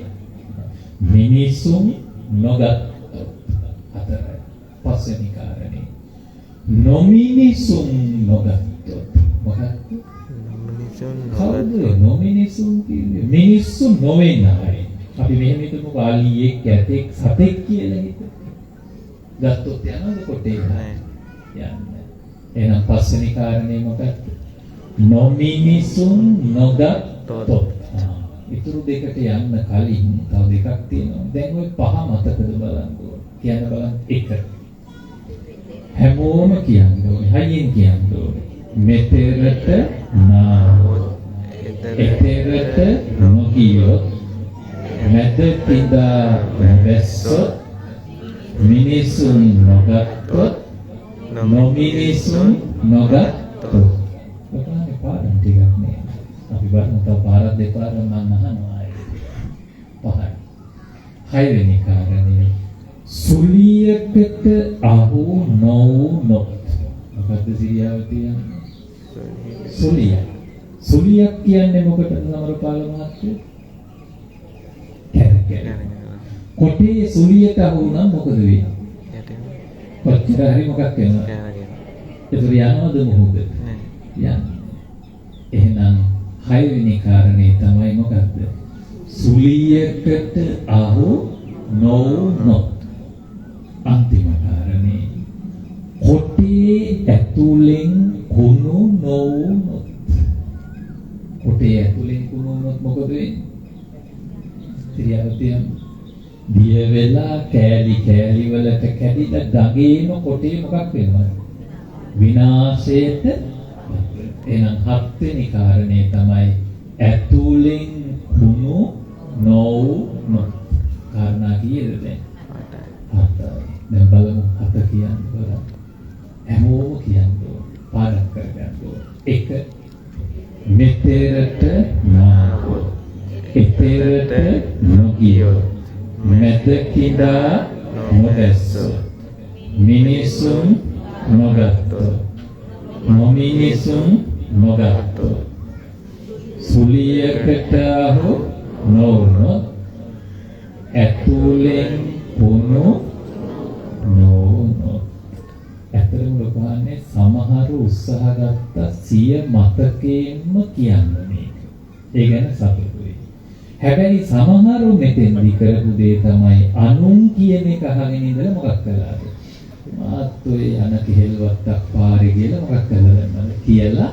S2: මිනිසුන් නොගත්තොත්. හතරයි. පස්වෙනි කාරණේ නොමිනිසුන් නොගත්තොත්. මොකක්ද? කවුද නොමිනිසුන් කියන්නේ? මිනිස්සු නොවෙන අය. අපි මෙහෙම හිතමුකෝ, අලියෙක්, ඇතෙක්, සතෙක් කියලා හිතමු. ගත්තොත් යනවද කොටේ? යන්නේ. එහෙනම් පස්වෙනි කාරණේ මොකක්ද? නොමිනිසුන් නොගත්තොත්. ඉතුරු දෙකට යන්න කලින් තව දෙකක් තියෙනවා. දැන් ඔය පහ මතකද බලන්න ඕන. කියන්න බලන්න. එක. හැමෝම කියන්න ඕනේ. හයියෙන් කියන්න ඕනේ. මෙතෙරට නාවොත්, එතෙරට නොගියොත්, මැද කිඳා නොබැස්සොත්, මිනිසුන් නොගත්තොත්, නොමිනිසුන් නොගත්තොත්. ඔතනනේ පාඩම් ටිකක් නේ. අපි බලමු තව පාරක් දෙපාරක් මම අහනවා ආයෙත්. පහයි. හයවෙනි කාරණය සුලියකට අහු නොවුනොත්. මොකද්ද සිරියාව කියන්නේ? සුලිය. සුලියක් කියන්නේ මොකටද සමරපාල මහත්තයා? කැරකෙන. කොටේ සුලියට අහු වුණා මොකද වෙන්නේ? කොච්චර හරි මොකක් වෙනවද? ඒතර යනවද මොහොතට? යන්නේ. එහෙනම් හයවෙනි කාරණේ තමයි මොකද්ද? සුලියකට අහු නොවුනොත්. අන්තිම කාරණේ කොටේ ඇතුලෙන් කුණු නොවුනොත්. කොටේ ඇතුලෙන් කුණු වුණොත් මොකද වෙන්නේ? ක්‍රියාවතියම් දිය වෙලා කෑලි කෑලි වලට කැඩිලා ගඟේම කොටේ මොකක් වෙනවද? විනාශයට. එහෙනම් හත්වෙනි කාරණේ තමයි ඇතුලෙන් කුණු නොවුනොත්. කාරණා කීයද දැන්? හතයි. දැන් බලමු හත කියන්න බලන්න. හැමෝම කියන්න ඕන. පාඩම් කරගන්න ඕන. එක, මෙතෙරට නාවොත්, එතෙරට නොගියොත්, මැද කිඳා නොබැස්සොත්, මිනිසුන් නොගත්තොත්, නොමිනිසුන් නොගත්තොත්, සුලියකට අහු නොවුනොත්, ඇතුලෙන් කුණු නොවුනොත්. ඇත්තටම ලොකහන්නේ සමහරු උත්සාහ ගත්තා සිය මතකයෙන්ම කියන්න මේක. ඒ ගැන සතුටුයි. හැබැයි සමහරු මෙතෙන්දි කරපු දේ තමයි අනුන් කියන එක අහගෙන ඉඳලා මොකක් කළාද? මාත් ඔය යන කෙහෙල් වත්තක් පාරේ කියලා මොකක් කළා දැම්මද කියලා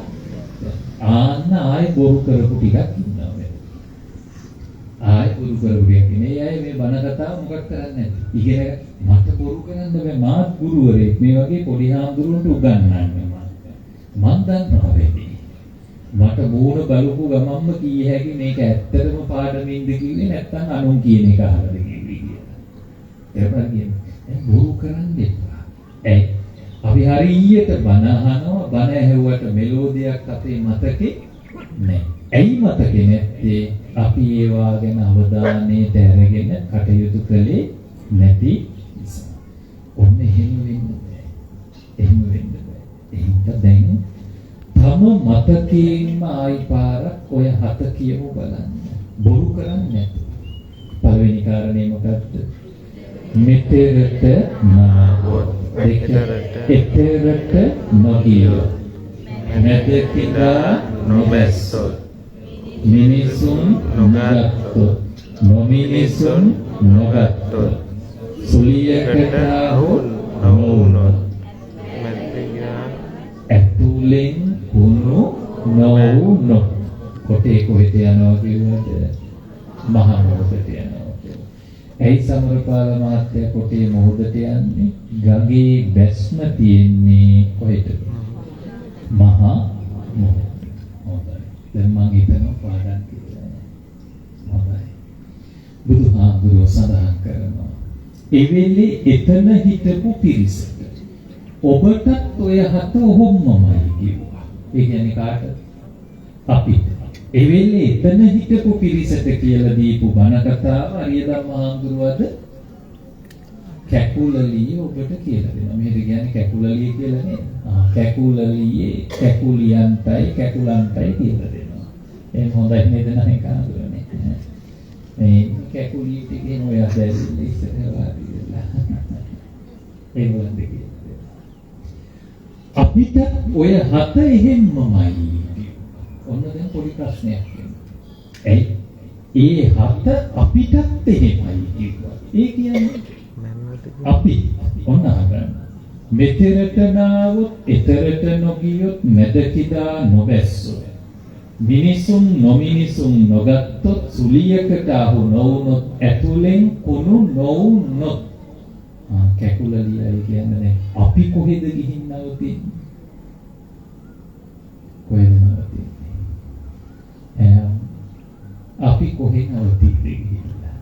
S2: ආන්න ආයෙ බොරු කරපු ටිකක් ඉන්නවා මෙතන. ආයෙ බොරු කරපු ටිකක් ඉන්නේ. ඒ අය මේ බණ කතාව මොකක් කරන්නේ නැති. ඉගෙන මට බොරු කරන්න බෑ, මාත් ගුරුවරයෙක්. මේ වගේ පොඩි හාමුදුරුවන්ට උගන්වන්නේ මං දන්නවා වැඩි. මට මූණ බලපු ගමන්ම කීය හැකි මේක ඇත්තටම පාඩමින්ද කිව්වේ නැත්නම් අනුන් කියන එක අහලාද කිව්වේ කියලා. ඒපා කියන්නේ දැන් බොරු කරන්න එපා. ඇයි? අපි හරියට බණ අහනවා, බණ ඇහුවට මෙලෝදියක් අපේ මතකේ නැහැ. ඇයි මතකේ නැත්තේ? අපි ඒවා ගැන අවධානයට අරගෙන කටයුතු කළේ නැති නිසා. ඔන්න එහෙම වෙන්න බෑ. එහෙම වෙන්න බෑ. එහෙනම් දැන් තම මතකයෙන්ම ආයි පාරක් ඔය හත කියමු බලන්න. බොරු කරන්නේ නැතුව. පළවෙනි කාරණේ මොකද්ද? මෙතෙරට නාවොත්, එතෙරට නොගියොත්, මැද කිඳා
S3: නොබැස්සොත්,
S2: මිනිසුන් නොගත්තොත්, නොමිනිසුන් නොගත්තොත්, සුලියකට අහු නොවුනොත්, ඇතුලෙන් කුණු නොවුනොත්. කොටේ කොහෙට යනවා කිව්වද? මහ මොහොතට යනවා කියලා. ඇයි සමරපාල මහත්තයා කොටේ මොහොතට යන්නේ? ගඟේ බැස්ම තියෙන්නේ කොහෙටද? මහ මොහොත. හොඳයි. දැන් මං හිතනවා පාඩම් කියලා. හොඳයි. බුදුහාමුදුරුවෝ සඳහන් කරනවා එවෙලේ එතන හිටපු පිරිසට ඔබටත් ඔය හත ඔහොම්මමයි කිව්වා. ඒ කියන්නේ කාටද? අපිට. එවෙලේ එතන හිටපු පිරිසට කියලා දීපු බණ කතාව අරිය ධම්ම හාමුදුරුවෝ කැකුලලියේ ඔබට කියලා දෙනවා. මෙහෙට කියන්නේ කැකුලලියේ කියලා නේද? ආ, කැකුලලියේ කැකුලියන්ටයි කැකුලන්ටයි කියලා දෙනවා. එහෙනම් හොඳයි නේද නේද හාමුදුරනේ? මේ කැකුලිය ටිකේ ඔය ඇදලා ඉස්සරහ වාඩි වෙලා ඒගොල්ලන්ට කියලා දෙනවා. අපිට ඔය හත එහෙම්මමයි. ඔන්න දැන් පොඩි ප්‍රශ්නයක් එනවා. ඇයි ඒ හත අපිටත් එහෙමයි කිව්වා? ඒ කියන්නේ අපි ඔන්න අහගන්න. මෙතෙරට නාවොත්, එතරට නොගියොත්, මැද කිදා නොබැස්සොත්, මිනිසුන් නොමිනිසුන් නොගත්තොත්, සුලියකට අහු නොවුනොත්, ඇතුලෙන් කුණු නොවුනොත්. ආ, කැකුලලියයි කියන්නේ දැන් අපි කොහෙද ගිහින් නවතින්නේ? කොහෙද නවතින්නේ? අපි කොහෙ නවතින්නේ ගිහිල්ලා?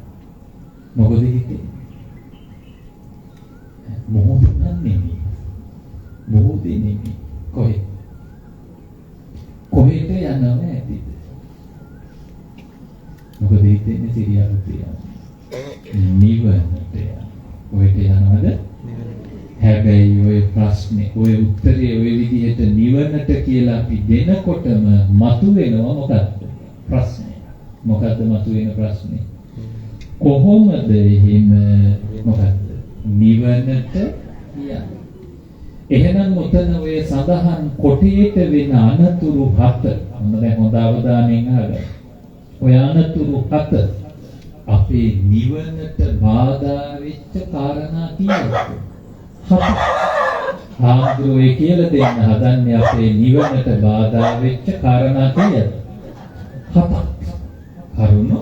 S2: මොකද හිතෙන්නේ? මොහොත නම් නෙමෙයි. මොහොතේ නෙමෙයි. කොහෙ? කොහෙට යනව ඇතිද? මොකද හිතෙන්නේ සිරියාවට යනවා. නිවනට යනවා. කොහෙට යනවද? හැබැයි ඔය ප්‍රශ්නේ, ඔය උත්තරේ ඔය විදිහට නිවනට කියලා අපි දෙනකොටම මතුවෙනවා මොකද්ද? ප්‍රශ්නය. මොකද්ද මතුවෙන ප්‍රශ්නේ? කොහොමද එහෙම මොකද්ද? නිවනට යන්නේ. එහෙනම් ඔතන ඔය සඳහන් කොටේට වෙන අනතුරු හත, ඔන්න දැන් හොඳ අවධානයෙන් අහගන්න. ඔය අනතුරු හත අපේ නිවනට බාධා වෙච්ච කාරණා කීයක්ද? හතක්. හාමුදුරුවෝ කියලා දෙන්න හදන්නේ අපේ නිවනට බාධා වෙච්ච කාරණා කීයද? හතක්. කරුණු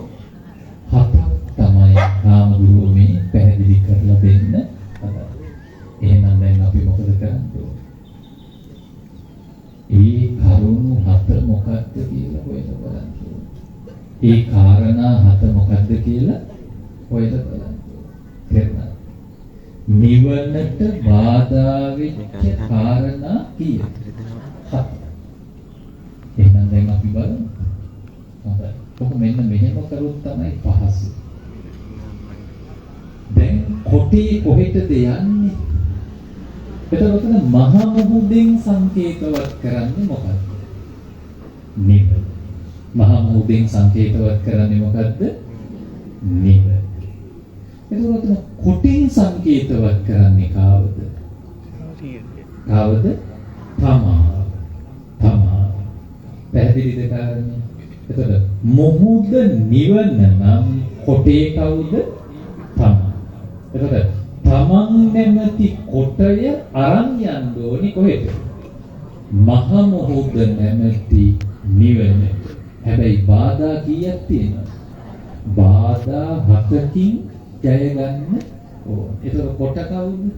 S2: හතක් තමයි හාමුදුරුවෝ මේ පැහැදිලි කරලා දෙන්න හදන්නේ. එහෙනම් දැන් අපි මොකද කරන්න ඕනේ? ඒ කරුණු හත මොකක්ද කියලා හොයලා බලන්න ඕනේ. ඒ කාරණා හත මොකක්ද කියලා හොයලා බලන්න ඕනේ. නිවනට බාධා වෙච්ච කාරණා කීයද? හත. එහෙනම් දැන් අපි බලමු. හොඳයි. කොහොම මෙන්න මෙහෙම කරොත් තමයි පහසු. දැන් කොටේ කොහෙටද යන්නේ? එතකොට මහ මුහුදෙන් සංකේතවත් කරන්නේ මොකද්ද? නිවන. මහ මුහුදෙන් සංකේතවත් කරන්නේ මොකද්ද? නිවන. එතකොට කොටින් සංකේතවත් කරන්නේ කාවද? කාවද? තමා. තමා. පැහැදිලිද කාරණේ? එතකොට මුහුද නිවන නම් කොටේ කවුද? තමා. එතකොට තමන් නැමැති කොටය අරන් යන්න ඕනි කොහෙද? මහ මුහුද නැමැති නිවනට. හැබැයි බාධා කීයක් තියෙනවද? බාධා හතකින් ජය ගන්න ඕන. ඒතර කොට කවුද?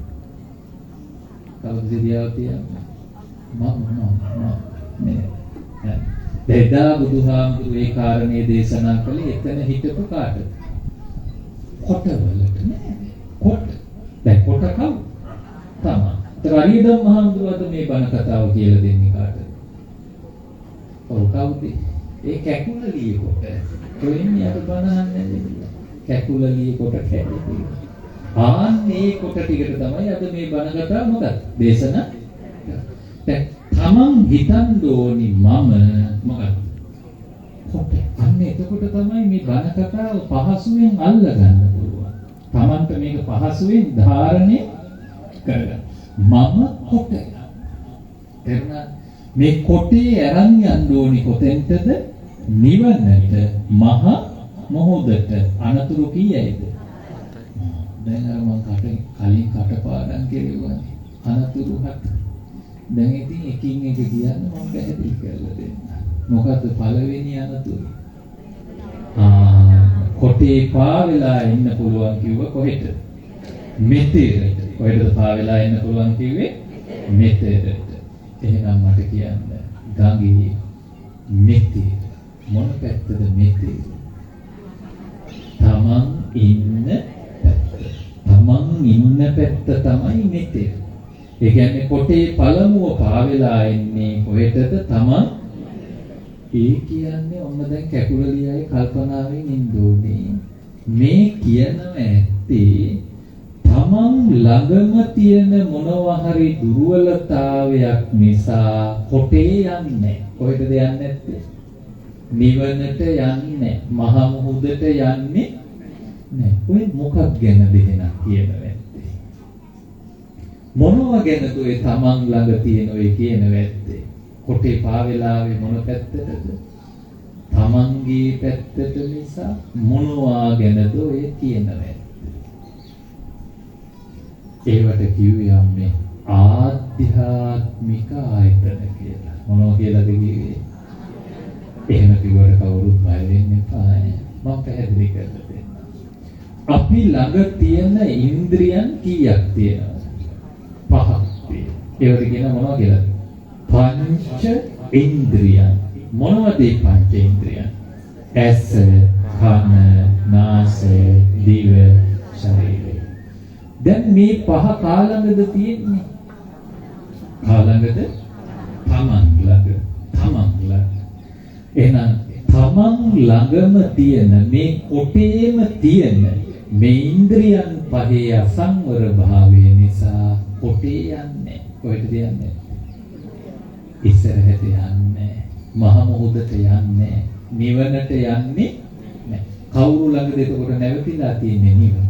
S2: කවුද සිරියාව තියන්නේ? මම මම නේ. එදා බුදුහාමුදුරුවෝ ඒ කාරණේ දේශනා කළේ එතන හිටපු කාටද? කොටවලට නෑ. කොට. දැන් කොට කවුද? තමන්. ඒතර අරියදම් මහාමුදුරුවෝ අද මේ බණ කතාව කියලා දෙන්නේ කාටද? ඔව් කවුද? ඒ කැකුලලිය කොට. ඔය ඉන්නේ අර බණ අහන්නේ නෙමෙයි. කැකුලලිය කොට කැඩේ. ආන් මේ කොට ටිකට තමයි අද මේ බණ කතාව මොකක්ද? දේශනා. දැන් තමන් හිතන්න ඕනි මම මොකක්ද? කොට. අන්න එතකොට තමයි මේ බණ කතාව පහසුවෙන් අල්ල ගන්න පුළුවන්. තමන්ට මේක පහසුවෙන් ධාරණය කරගන්න. මම කොට. තේරුණාද? මේ කොටේ අරන් යන්න ඕනි කොතෙන්ටද? නිවනට, මහ මොහොතට. අනතුරු කීයයිද? දැන් අර මං කලින් කටපාඩම් කෙරුවානේ. අනතුරු හත. දැන් ඉතින් එකින් එක කියන්න මම පැහැදිලි කරලා දෙන්න. මොකද්ද පළවෙනි අනතුරු? කොටේ පා වෙලා ඉන්න පුළුවන් කිව්ව කොහෙටද? මෙතෙරට. කොහෙටද පා වෙලා ඉන්න පුළුවන් කිව්වේ? මෙතෙරට. එහෙනම් මට කියන්න ගඟේ මෙතෙර මොන පැත්තද මෙතෙර? තමන් ඉන්න පැත්ත. තමන් ඉන්න පැත්ත තමයි මෙතෙර. ඒ කියන්නේ කොටේ පළමුව පා වෙලා ඉන්නේ කොහෙටද? තමන්. ඒ කියන්නේ ඔන්න දැන් කැකුලලියයි කල්පනාවෙන් ඉන්න ඕනේ. මේ කියනව ඇත්තේ තමන් ළඟම තියෙන මොනවා හරි දුර්වලතාවයක් නිසා කොටේ යන්නේ. කොහෙටද යන්නේ නැත්තේ? නිවනට යන්නේ, මහ මුහුදට යන්නේ නෑ. ඔය මොකක් ගැනද එහෙනම් කියනව ඇත්තේ? මොනවා ගැනද ඔය තමන් ළඟ තියෙන ඔය කියනව ඇත්තේ? කොටේ පා වෙලාවේ මොන පැත්තටද? තමන්ගේ පැත්තට නිසා මොනවා ගැනද ඔය කියනව ඇත්තේ? ඒවට කිව්වේ අම්මේ ආධ්‍යාත්මික ආයතන කියලා. මොනවා කියලාද කිව්වේ? එහෙම කිව්වට කවුරුත් බය වෙන්න එපා ඈ. මම පැහැදිලි කරලා දෙන්නම්. අපි ළඟ තියෙන ඉන්ද්‍රියන් කීයක් තියෙනවද? පහක් තියෙනවා. ඒවට කියනවා මොනවා කියලාද? පංච ඉන්ද්‍රියන්. මොනවද මේ පංච ඉන්ද්‍රියන්? ඇස, කන, නාසය, දිව, ශරීරය. දැන් මේ පහ කා ළඟද තියෙන්නේ? කා ළඟද? තමන් ළඟ. තමන් ළඟ. එහෙනම් තමන් ළඟම තියෙන මේ කොටේම තියෙන මේ ඉන්ද්‍රියන් පහේ අසංවර භාවය නිසා කොටේ යන්නේ. කොහෙටද යන්නේ? ඉස්සරහට යන්නේ, මහ මුහුදට යන්නේ, නිවනට යන්නේ නැහැ. කවුරු ළඟද එතකොට නැවතිලා තියෙන්නේ නිවන?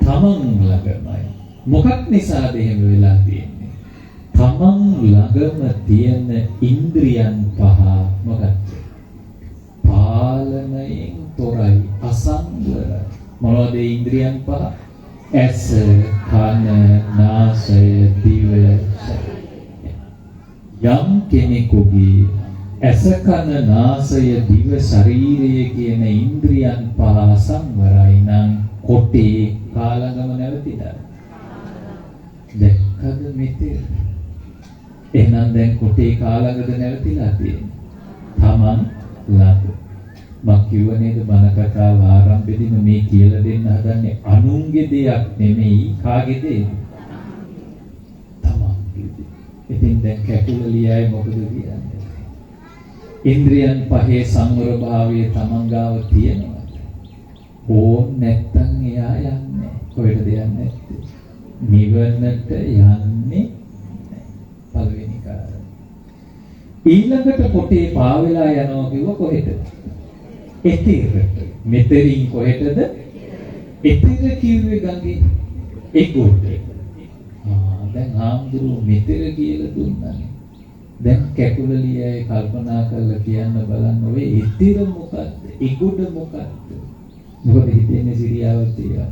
S2: තමන් ළඟමයි. මොකක් නිසාද එහෙම වෙලා තියෙන්නේ? තමන් ළඟම තියෙන ඉන්ද්‍රියන් පහ මොකක්ද? පාලනයෙන් තොරයි, අසංවරයි. මොනවද ඒ ඉන්ද්‍රියන් පහ? ඇස, කන, නාසය, දිව, යම් කෙනෙකුගේ ඇස, කන, නාසය, දිව, ශරීරය කියන ඉන්ද්‍රියන් පහ සංවරයි නම් කොටේ කාලගම නැවතිලා. දැක්කද මෙතේ? එහෙනම් දැන් කොටේ කාලගද නැවතිලා තියෙන්නේ? තමන් ළඟ. මං කිව්ව නේද බණ කතාව ආරම්භෙදිම මේ කියලා දෙන්න හදන්නේ අනුන්ගේ දෙයක් නෙමෙයි, කාගේ දේද? තමන්ගේ දේ. ඉතින් දැන් කැකුලලියයි මොකද කියන්නේ? ඉන්ද්‍රියන් පහේ සංවර භාවය තමන් ගාව තියෙනවා. ඕන් නැත්තම් එයා යන්නේ කොහෙටද යන්නේ නැත්තේ? නිවනට යන්නේ නැහැ. පළවෙනි කාරණා. ඊළඟට පොටේ පාවෙලා යනවා කිව්ව කොහෙටද? එතෙරට. මෙතරින් කොහෙටද? එතෙර කිව්වේ ගඟේ එගොඩ. දැන් හාමුදුරුවෝ මෙතෙර කියලා දුන්නානේ. දැන් කැකුලලියයි කල්පනා කරලා කියන්න බලන්න ඔය එතෙර මොකද්ද? එගොඩ මොකද්ද? මොකද හිතෙන්නේ සිරියාව තියා.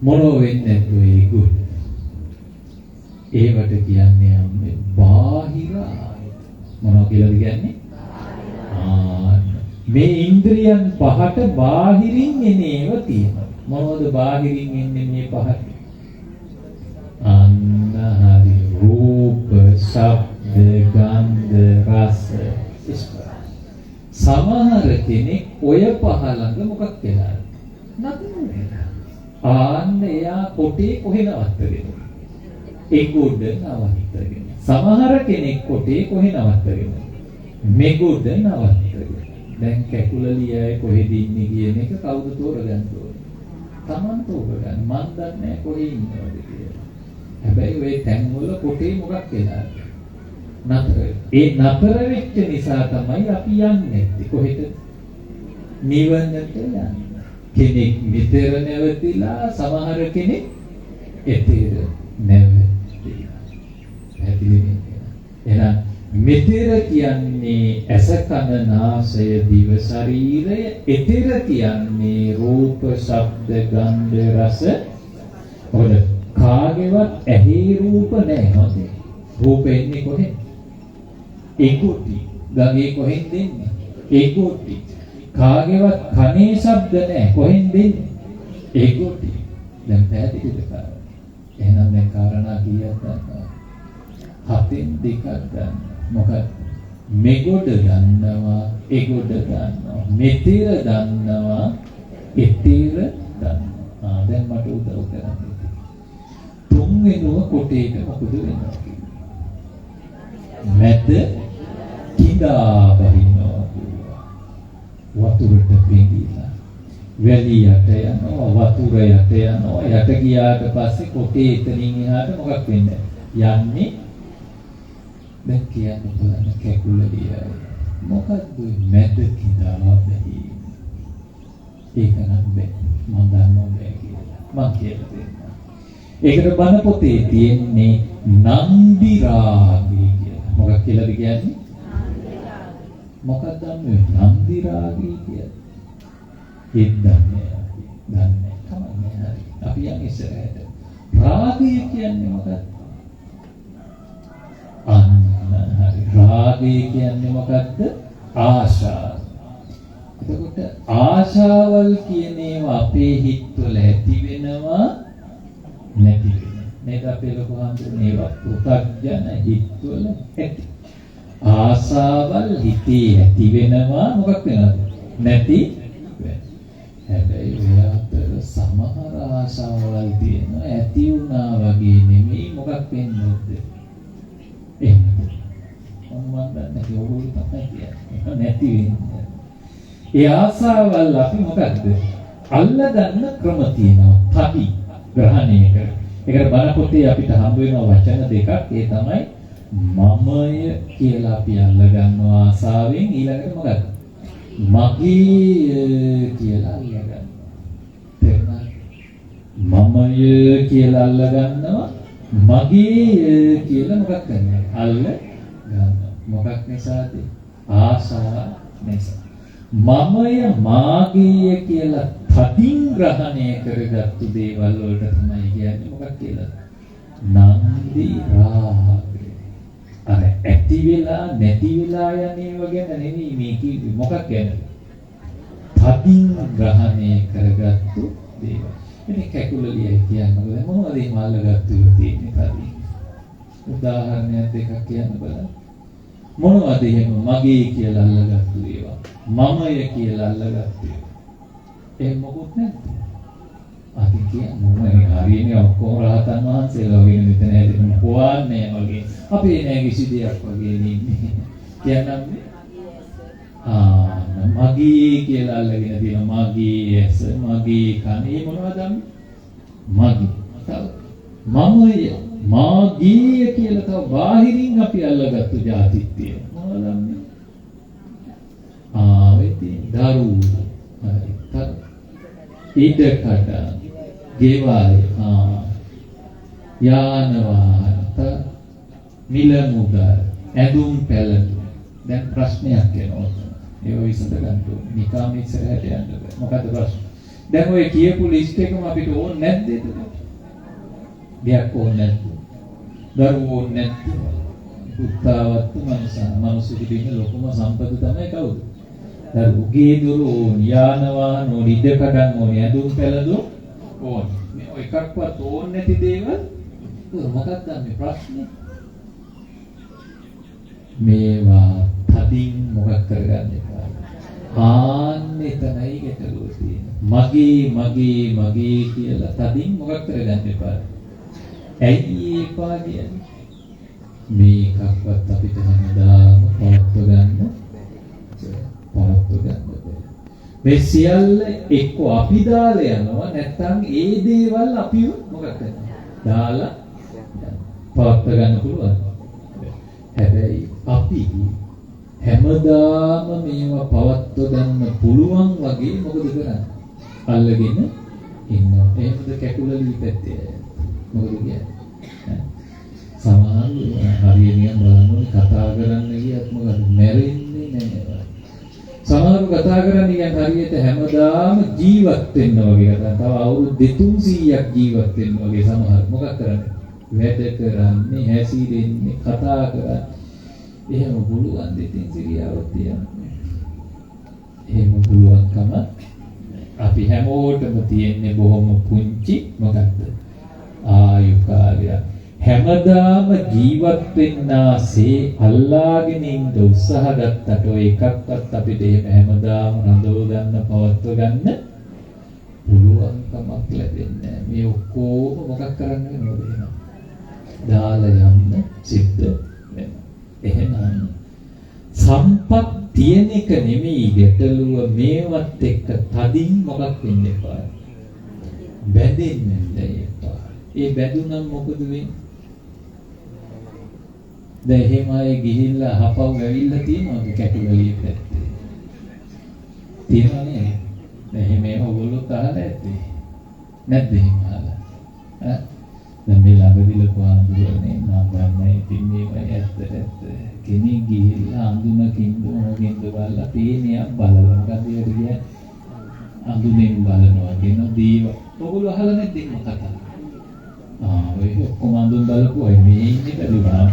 S2: මොනව වෙන්නේ නැද්ද ඔය එගොඩ? ඒවට කියන්නේ අම්මේ බාහිර ආයතන. මොනවා කියලාද කියන්නේ? මේ ඉන්ද්‍රියන් පහට බාහිරින් එන ඒවා තියෙනවා. මොනවද බාහිරින් එන්නේ මේ පහට? අන්න හරි. රූප, ශබ්ද, ගන්ධ, රස, ස්පර්ශ. සමහර කෙනෙක් ඔය පහ ළඟ මොකක් වෙලාද? නතර වෙලා. ආන්න එයා කොටේ කොහෙ නවත්තගෙන? එගොඩ නවත්තගෙන. සමහර කෙනෙක් කොටේ කොහෙ නවත්තගෙන? මෙගොඩ නවත්තගෙන. දැන් කැකුලලියයි කොහෙද ඉන්නේ කියන එක කවුද තෝරගන්න ඕනේ? Taman තෝරගන්න. මන් දන්නේ නැහැ කොහෙ ඉන්නවද කියලා. හැබැයි ඔය තැන්වල කොටේ මොකක් වෙලාද? නතර වෙලා. ඒ නතර වෙච්ච නිසා තමයි අපි යන්නේ නැත්තේ. කොහෙද? නිවනට යන්නේ. කෙනෙක් මෙතර නැවතිලා, සමහර කෙනෙක් එතෙර නැවතිලා. පැහැදිලි නේද? එහෙනම් මෙතෙර කියන්නේ ඇස, කන, නාසය, දිව, ශරීරය. එතෙර කියන්නේ රූප, ශබ්ද, ගන්ධ, රස. මොකද කාගේවත් ඇහි රූප නැහැ නේද? රූප එන්නේ කොහෙන්ද? ඒකෝටි. ගඟේ කොහෙන්ද එන්නේ? ඒකෝටි. කාගේවත් කනේ ශබ්ද නැහැ. කොහෙන්ද එන්නේ? ඒකෝටි. දැන් පැහැදිලිද කාරණා? එහෙනම් දැන් කාරණා කීයක් දන්නවද? හතෙන් දෙකක් දන්නවා. මොකක්ද? මෙගොඩ දන්නවා, එගොඩ දන්නවා, මෙතෙර දන්නවා, එතෙර දන්නවා. දැන් මට උදව් කරන්න. තුන්වෙනුව කොටේට මොකද වෙනවා කිව්වා? මැද කිඳා බහිනවා කිව්වා. වතුරට පෙඟිලා වැලි යට යනවා, වතුර යට යනවා. යට ගියාට පස්සේ කොටේ එතනින් එහාට මොකක් වෙන්නේ? යන්නේ. දැන් කියන්න බලන්න කැකුලලියයි මොකද්ද මැද කිඳා බැහිම? ඒක නම් බෑ. මං දන්නවා බෑ කියලා. මං කියලා දෙන්නම්. ඒකට බණ පොතේ තියෙන්නේ නන්දි රාගය කියලා. මොකක් කියලාද කියන්නේ? මොකක්ද මේ නන්දි රාගය කියන්නේ? ඒත් දන්නේ අපි. දන්නේ කමන්නේ හරි. අපි යන් ඉස්සරහට. රාගය කියන්නේ මොකක්ද? අන්න හරි. රාගය කියන්නේ මොකද්ද? ආශාව. එතකොට ආශාවල් කියන ඒවා අපේ හිතවල ඇති වෙනවා නැති වෙනවා. නේද අපේ ලොකු හාමුදුරනේ? ඒවා පෘථග්ජන හිතවල ඇති. ආශාවල් හිතේ ඇති වෙනවා මොකක් වෙනවද? නැති වෙනවා. හැබැයි ඔය අතර සමහර ආශාවල් තියෙනවා ඇති වුණා වගේ නෙමෙයි මොකක් වෙන්නේද? එහෙමද? මම දන්නේ නැහැ. ඔයගොල්ලෝ තමයි කියන්නේ. නැති වෙන්නේ. ඒ ආසාවල් අපි මොකද්ද? අල්ලගන්න ක්‍රම තියෙනවා. තදි ග්‍රහණය කර. ඒකට බණ පොතේ අපිට හම්බ වෙන වචන දෙකක්. ඒ තමයි මමය කියලා අපි අල්ලගන්නවා ආසාවෙන්. ඊළඟට මොකද්ද? මගේ කියලා අල්ලගන්නවා. තේරුණාද? මමය කියලා අල්ලගන්නවා, මගේ කියලා මොකක් කරනවා? අල්ල ගන්නවා. මොකක් නිසාද? ආසාව නිසා. මමය මාගේය කියලා තදින් ග්‍රහණය කරගත්තු දේවල් වලට තමයි කියන්නේ මොකක් කියලාද? නන්දි රාගය. අර ඇති වෙලා නැති වෙලා යන ඒවා ගැන නෙමෙයි මේ කිව්වේ. මොකක් ගැනද? තදින් ග්‍රහණය කරගත්තු දේවල්. ඉතින් කැකුලලියයි කියන්නකෝ දැන් මොනවද එහෙම අල්ලගත්තු ඒවා තියෙන්නේ තදින්? උදාහරණයක් දෙකක් කියන්න බලන්න. මොනවද එහෙම මගේ කියලා අල්ලගත්තු ඒවා? මමය කියලා අල්ලගත්තු ඒවා? එහෙම මොකුත් නැද්ද? අපි කියන්නේ මොන හරියනේ ඔක්කොම රහතන් වහන්සේලා වගේ මෙතන ඇවිත් හොයන්නේ වගේ. අපේ නෑ කිසි දෙයක් වගේ ඉන්නේ. කියන්නම් මේ ආ මගේ කියලා අල්ලගෙන තියෙනවා. මගේ ඇස, මගේ කන, මේ මොනවද අම්මේ? මගේ. තව මමය, මාගේ කියලා තව බාහිරින් අපි අල්ලගත්තු ජාතිත් තියෙනවා. මොනවද අම්මේ? ආ ඔය තියෙන දරුවෝ. හරි. තව ඉඩ කඩ, ගෙවල්, යාන වාහන, මිල මුදල්, ඇඳුම් පැළඳුම්. දැන් ප්‍රශ්නයක් එනවා. ඒව විසඳ ගන්න ඕනේ. නිකාම ඉස්සරහට යන්න බෑ. මොකද්ද ප්‍රශ්න? දැන් ඔය කියපු ලිස්ට් එකම අපිට ඕන නැද්ද එතකොට? දෙයක් ඕන නැද්ද? දරුවෝ ඕන නැද්ද? පුත්තාවත්තු මනුසන. මනුස්සයෙකුට ඉන්න ලොකුම සම්පත තමයි කවුද? දරුවෝ. ගේ දොර ඕන, යාන වාහන ඕන, ඉඩ කඩන් ඕන, ඇඳුම් පැළඳුම් ඕන. මේ ඔය එකක්වත් ඕන නැති දේවල් මොකක්ද මේ ප්‍රශ්නේ? මේවා තදින් මොකක් කරගන්න එපා. ආන්න එතනයි ගැටලුව තියෙන්නේ. මගේ මගේ මගේ කියලා තදින් මොකක් කරගන්න එපා. ඇයි එපා කියන්නේ? මේ එකක්වත් අපිට හැමදාම පවත්ව ගන්න බැහැ. මේ සියල්ල එක්ක අපි දාලා යනවා නැත්නම් ඒ දේවල් අපිව මොකක් කරනවා? දාලා පවත්ව ගන්න පුළුවන්. හැබැයි අපි හැමදාම මේවා පවත්ව ගන්න පුළුවන් වගේ මොකද කරන්නේ? අල්ලගෙන ඉන්නවා. එහෙමද කැකුලලී පැත්තේ? මොකද කියන්නේ? සමහරව හරිය නිකන් බලන්න ඕනේ කතා කරන්න ගියත් මොකද මැරෙන්නේ නෑ. සමහරව කතා කරන්නේ නිකන් හරියට හැමදාම ජීවත් වෙන්න වගේ කතා. තව අවුරුදු 200-300ක් ජීවත් වෙන්න වගේ සමහර මොකක් කරන්නේ? වැඩ කරන්නේ, හැසිරෙන්නේ, කතා කරන්නේ. එහෙම පුළුවන් ද ඉතින් සිරියාව තියන්න? එහෙම පුළුවන්කම අපි හැමෝටම තියෙන්නේ බොහොම පුංචි මොකක්ද? ආයු කාලයක්. හැමදාම ජීවත් වෙන්නාසේ අල්ලාගෙන ඉන්න උත්සාහ ගත්තට ඔය එකක්වත් අපිට එහෙම හැමදාම රඳව ගන්න, පවත්ව ගන්න පුළුවන්කමක් ලැබෙන්නේ නැහැ. මේ ඔක්කොම මොකක් කරන්න වෙනවද එහෙනම්? දාලා යන්න සිද්ධ වෙනවා. එහෙනම් සම්පත් තියෙන එක නෙමෙයි ගැටලුව, මේවත් එක්ක තදින් මොකක් වෙන්න එපා? බැඳෙන්න එපා. ඒ බැඳුනම් මොකද වෙන්නේ? දැන් එහෙම අය ගිහිල්ලා හපව් ඇවිල්ලා තියෙනවද කැකුලලිය පැත්තේ? තියෙනව නේද? දැන් එහෙම ඒවා ඔයගොල්ලොත් අහලා ඇත්තේ. නැද්ද එහෙම අහලා? ඈ දැන් මේ ළඟදී ලොකු ආන්දුරනේ මම දන්නේ ඉතින් මේවයි ඇත්තට ඇත්ත. කෙනෙක් ගිහිල්ලා අඳුනකින්ද මොකකින්ද බලලා පේනියක් බලලා මොකද ඒකට කියන්නේ? අඳුනෙන් බලනවා කියන දේව. ඔයගොල්ලෝ අහලා නැද්ද එහෙම කතා? ආ ඔය ඔක්කොම අඳුන් බලපු අය මේ ඉන්නේ බැලුවාම.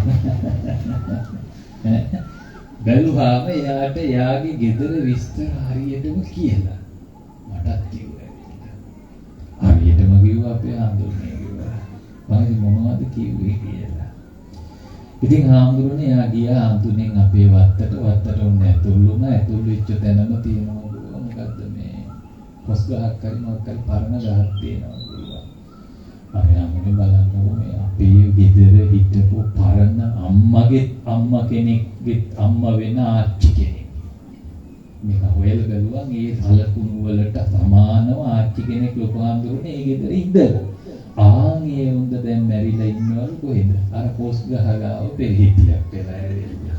S2: බැලුවාම එයාට එයාගේ ගෙදර විස්තර හරියටම කියලා මටත් කිව්වා. හරියටම කිව්වා අපේ ආන්දුරනේ කිව්වා. මම ඉතින් මොනවද කිව්වේ කියලා. ඉතින් හාමුදුරනේ එයා ගියා අඳුනෙන් අපේ වත්තට ඔන්න ඇතුල් වුණා. ඇතුල් වෙච්ච තැනම තියෙනවා කිව්වා මොකද්ද මේ කොස් ගහක් හරි මොකක් හරි පරණ ගහක් තියෙනවා කිව්වා. අපි හාමුදුරනේ බලන්නකෝ මේ අපේ ගෙදර හිටපු පරණ අම්මගේ අම්මා කෙනෙක්ගේ අම්මා වෙන ආච්චි කෙනෙක්. මේක හොයලා බැලුවා ඒ සලකුණු වලට සමානව ආච්චි කෙනෙක් ලොකු හාමුදුරනේ ඒ ගෙදර ඉඳලා. ආන් ඒ උන්ද දැන් මැරිලා ඉන්නවලු කොහෙද? අර කොස් ගහ ගාව පෙරහිටියක් වෙලා ඇවිල්ලා.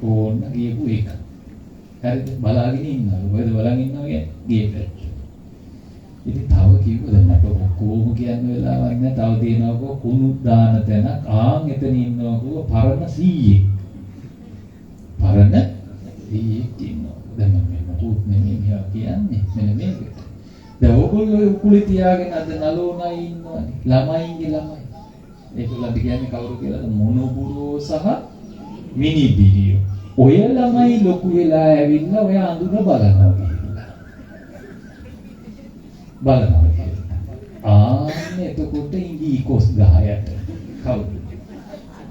S2: ඕන්න ගියපු එක. හරිද? බලාගෙන ඉන්නවලු. කොහෙද බලන් ඉන්නවා කියන්නේ? ගේ පැත්තේ. ඉතින් තව කිව්වා දැන් මට ඔක්කොම කියන්න වෙලාවක් නෑ. තව තියෙනවා කෝ කුණු දාන තැනක්. ආන් එතන ඉන්නවා කෝ පරණ සීයෙක්. පරණ සීයෙක් ඉන්නවා. දැන් මම මේ මොකුත් නෙමෙයි මෙයා කියන්නේ. මෙන්න මේකට. දැන් ඕගොල්ලෝ ඔය උකුලේ තියාගෙන අද නලෝනයි ඉන්නවනේ. ළමයින්ගේ ළමයි. ඒගොල්ලෝ අපි කියන්නේ කවුරු කියලාද? මොනෝබුරෝ සහ මිනිබිරියෝ. ඔය ළමයි ලොකු වෙලා ඇවිල්ලා ඔය අඳුන බලනවා කියලා. බලනවා කියලා. ආන්න එතකොට ඉඟි කොස් ගහ යට. කවුද?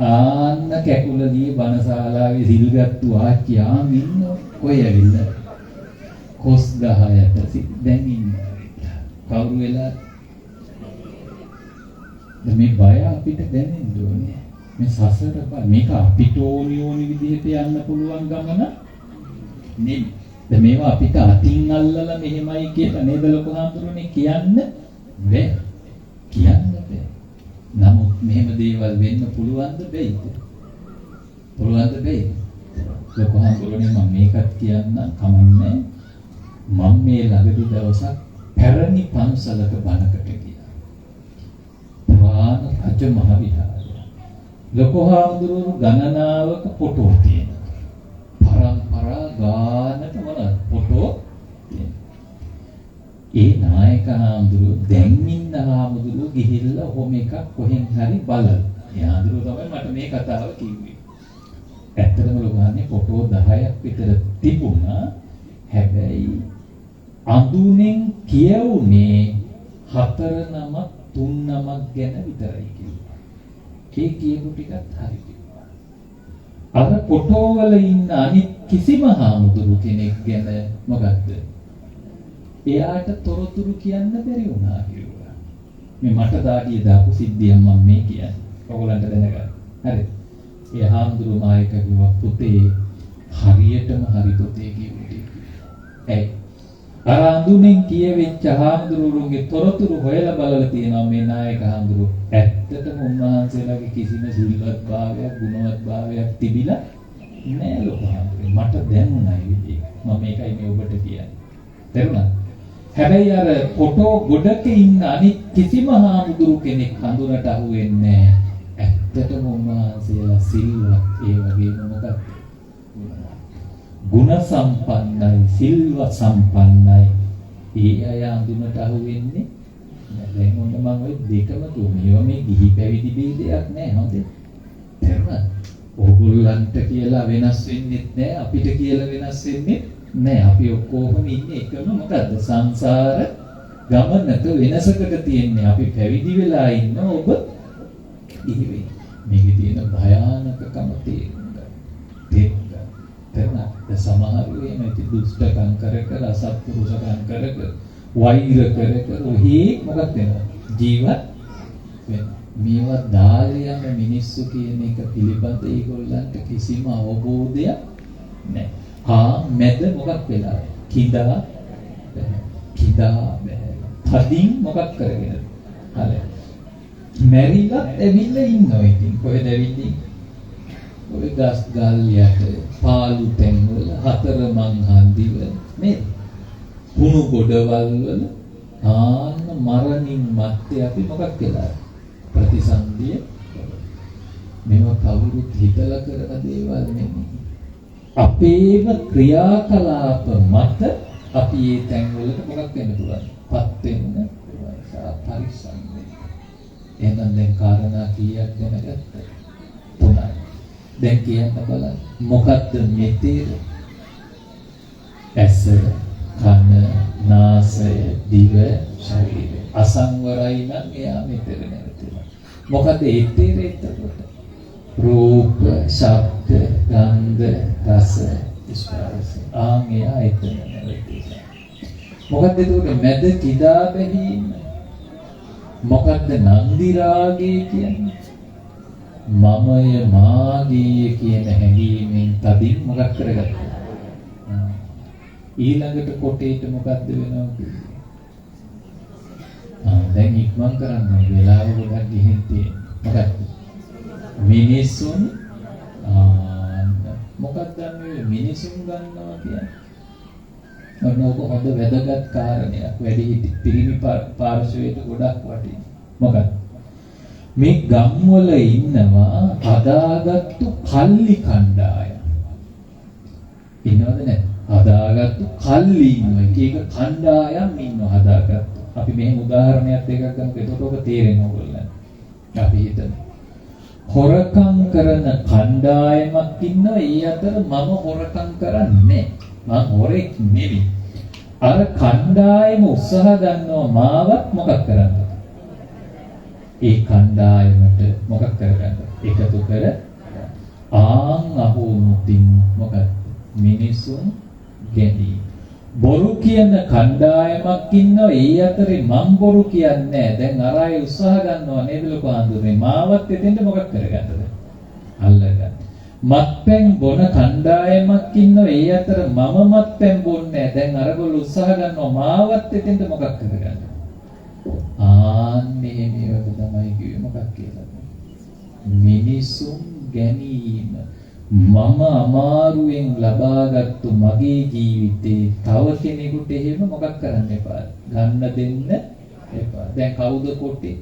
S2: ආන්න කැකුලදී බණශාලාවේ සිල්ගත්තු ආච්චි ආන් ඉන්නෝ. කොයි ඇවිල්ලා? කොස් ගහ යට දැන් ඉන්නවා. කවුරු වෙලා? දැන් මේ බය අපිට දැනෙන්න ඕනේ. මේ සසර බය මේක අපිට ඕනි ඕනි විදිහට යන්න පුළුවන් ගමන නෙමෙයි. දැන් මේවා අපිට අතින් අල්ලලා මෙහෙමයි කියලා නේද ලොකු හාමුදුරනේ කියන්න බෑ. කියන්න බෑ. නමුත් මෙහෙම දේවල් වෙන්න පුළුවන්ද බැයිද? පුළුවන්ද බැයිද? ලොකු හාමුදුරනේ මම මේකත් කියන්නම් කමන්නේ. මම මේ ළඟදී දවසක් පැරණි පන්සලක බණකට ගියා. පුරාණ රජ මහ විහාරය. ලොකු හාමුදුරුවෝ ගණනාවක ෆොටෝ තියෙනවා. පරම්පරා ගානට මොනවද ෆොටෝ තියෙනවා. ඒ නායක හාමුදුරුවෝ දැන් ඉන්න හාමුදුරුවෝ ගිහිල්ලා ඔහොම එකක් කොහෙන් හරි බලලා. ඒ හාමුදුරුවෝ තමයි මට මේ කතාව කිව්වේ. ඇත්තටම ලොකු ෆොටෝ 10ක් විතර තිබුණා. හැබැයි අඳුනෙන් කියවුනේ 4 නමක් 3 නමක් ගැන විතරයි කිව්වා. ඒ කියපු ටිකත් හරි කිව්වා. අර ෆොටෝ වල ඉන්න අනිත් කිසිම හාමුදුරු කෙනෙක් ගැන මොකද්ද? එයාට තොරතුරු කියන්න බැරි වුණා කිව්වා. මේ මට දාඩිය දාපු සිද්ධියක් මම මේ කියන්නේ. ඔයගොල්ලන්ට දැනගන්න. හරි. ඒ හාමුදුරු මායක කිව්වා පුතේ හරියටම හරි පුතේ කිව්වේ. ඇයි? අර අඳුනෙන් කියවෙච්ච හාමුදුරුවන්ගේ තොරතුරු හොයලා බලලා තියෙනවා මේ නායක හාමුදුරුවෝ. ඇත්තටම උන්වහන්සේලාගේ කිසිම සිල්වත් භාවයක් ගුණවත් භාවයක් තිබිලා නෑ ලොකු හාමුදුරුවෝ. මට දැනුණා ඒ විදිහ. මම මේකයි මේ ඔබට කියන්නේ. තේරුණාද? හැබැයි අර ෆොටෝ ගොඩක ඉන්න අනිත් කිසිම හාමුදුරු කෙනෙක් හඳුනට අහු වෙන්නේ නෑ. ඇත්තටම උන්වහන්සේලා සිල්වත් ඒ වගේම මොකක්ද? ගුණ සම්පන්නයි, සිල්ව සම්පන්නයි. ඒ අය අඳුනට අහු වෙන්නේ නෑ. දැන් ඔන්න මම ඔය දෙකම තුනේ. ඒවා මේ ගිහි පැවිදි ભેදයක් නෑ හොඳේ. තේරුණාද? ඕගොල්ලන්ට කියලා වෙනස් වෙන්නෙත් නෑ, අපිට කියලා වෙනස් වෙන්නෙත් නෑ. අපි ඔක්කොම ඉන්නේ එකම මොකද්ද? සංසාර ගමනක වෙනසකට තියෙන්නේ. අපි පැවිදි වෙලා ඉන්න ඔබ ගිහි වෙන්න. මේකේ තියෙන භයානකකම තේරුම් ගන්න. තේරුම් ගන්න. තේරුණාද? සමහරු එහෙම ඉතින් දුෂ්ටකම් කර කර අසත්පුරුෂකම් කර කර වෛර කර කර ඔහේ මොකක් වෙනවද? ජීවත් වෙනවා. මේවා දාලා යන මිනිස්සු කියන එක පිළිබඳ ඒගොල්ලන්ට කිසිම අවබෝධයක් නැහැ. ආ මැද මොකක් වෙලා? කිඳා බැහැ. කිඳා බැහැ. තදින් මොකක් කරගෙනද? හරි. මැරිලත් ඇවිල්ලා ඉන්නවා ඉතින්. කොහෙද ඇවිල්ලා ඉන්නේ? ඔය ගස් ගල් යට පාළු තැන්වල හතර මං හන්දිවල නේද? කුණු ගොඩවල් වල ආන්න මරණින් මත්තේ අපි මොකක් වෙලාද? ප්‍රතිසන්දිය. මේවා කවුරුත් හිතලා කරන දේවල් නෙමෙයි. අපේම ක්‍රියාකලාප මත අපි මේ තැන්වලට මොකක් වෙන්න පුළුවන්? පත් වෙන්න පුළුවන්. පරිස්සම් වෙන්න. එහෙනම් දැන් කාරණා කීයක් දැනගත්තද? තුනයි. දැන් කියන්න බලන්න. මොකද්ද මෙතේර? ඇස, කන, නාසය, දිව, ශරීරය. අසංවරයි නම් එයා මෙතෙර නැවතිලා. මොකද්ද එතේර එතකොට? රූප, ශබ්ද, ගන්ධ, රස, ස්පර්ශ. ආන් එයා එතන නැවතිලා. මොකද්ද එතකොට මැද කිදා බැහිම? මොකද්ද නන්දි රාගය කියන්නේ? මමය මාගේ කියන හැඟීමෙන් තදින් මොකක් කරගත්තද? ඊළඟට කොටේට මොකද්ද වෙනව කිව්වේ? දැන් ඉක්මන් කරන්න ඕනේ. වෙලාව ගොඩක් ගිහින් තියෙන්නේ. මොකද්ද? මිනිසුන් මොකක්ද මේ මිනිසුන් ගන්නවා කියන්නේ? ඔන්න ඕක හොඳ වැදගත් කාරණයක්. වැඩිහිටි පිරිමි පාර්ශවයට ගොඩක් වටිනවා. මොකක්ද? මේ ගම්වල ඉන්නවා හදාගත්තු කල්ලි කණ්ඩායම්. ඉන්නවද නැද්ද? හදාගත්තු හදාගත්තු කල්ලි ඉන්නවා. එක එක කණ්ඩායම් ඉන්නවා හදාගත්තු. අපි මෙහෙම උදාහරණයක් දෙකක් ගමුකෝ. එතකොට ඔබ තේරෙනවා ඔයගොල්ලන්ට. අපි හිතමු හොරකම් කරන කණ්ඩායමක් ඉන්නවා. ඒ අතර මම හොරකම් කරන්නේ මං හොරෙක් නෙවෙයි. අර කණ්ඩායම උත්සාහ ගන්නවා මාවත් මොකක් කරන්නද? ඒ කණ්ඩායමට මොකක් කරගන්නද? එකතු කර ආන් අහුනුතින් මොකක්ද? මිනිසුන් ගැනීම. බොරු කියන කණ්ඩායමක් ඉන්නවා. ඒ අතරේ මං බොරු කියන්නේ නැහැ. දැන් අර අය උත්සාහ ගන්නවා නේද ලොකු ආන්දරේ මාවත් එතෙන්ට මොකක් කරගන්නද? අල්ලගන්න. මත්පැන් බොන කණ්ඩායමක් ඉන්නවා. ඒ අතර මම මත්පැන් බොන්නේ නැහැ. දැන් අරගොල්ලෝ උත්සාහ ගන්නවා මාවත් එතෙන්ට මොකක් කරගන්නද? ආන්නේ මේවට තමයි කිව්වේ මොකක් කියලාද? මිනිසුන් ගැනීම. මම අමාරුවෙන් ලබාගත්තු මගේ ජීවිතේ තව කෙනෙකුට එහෙම මොකක් කරන්න එපා. ගන්න දෙන්න එපා. දැන් කවුද කොටේ?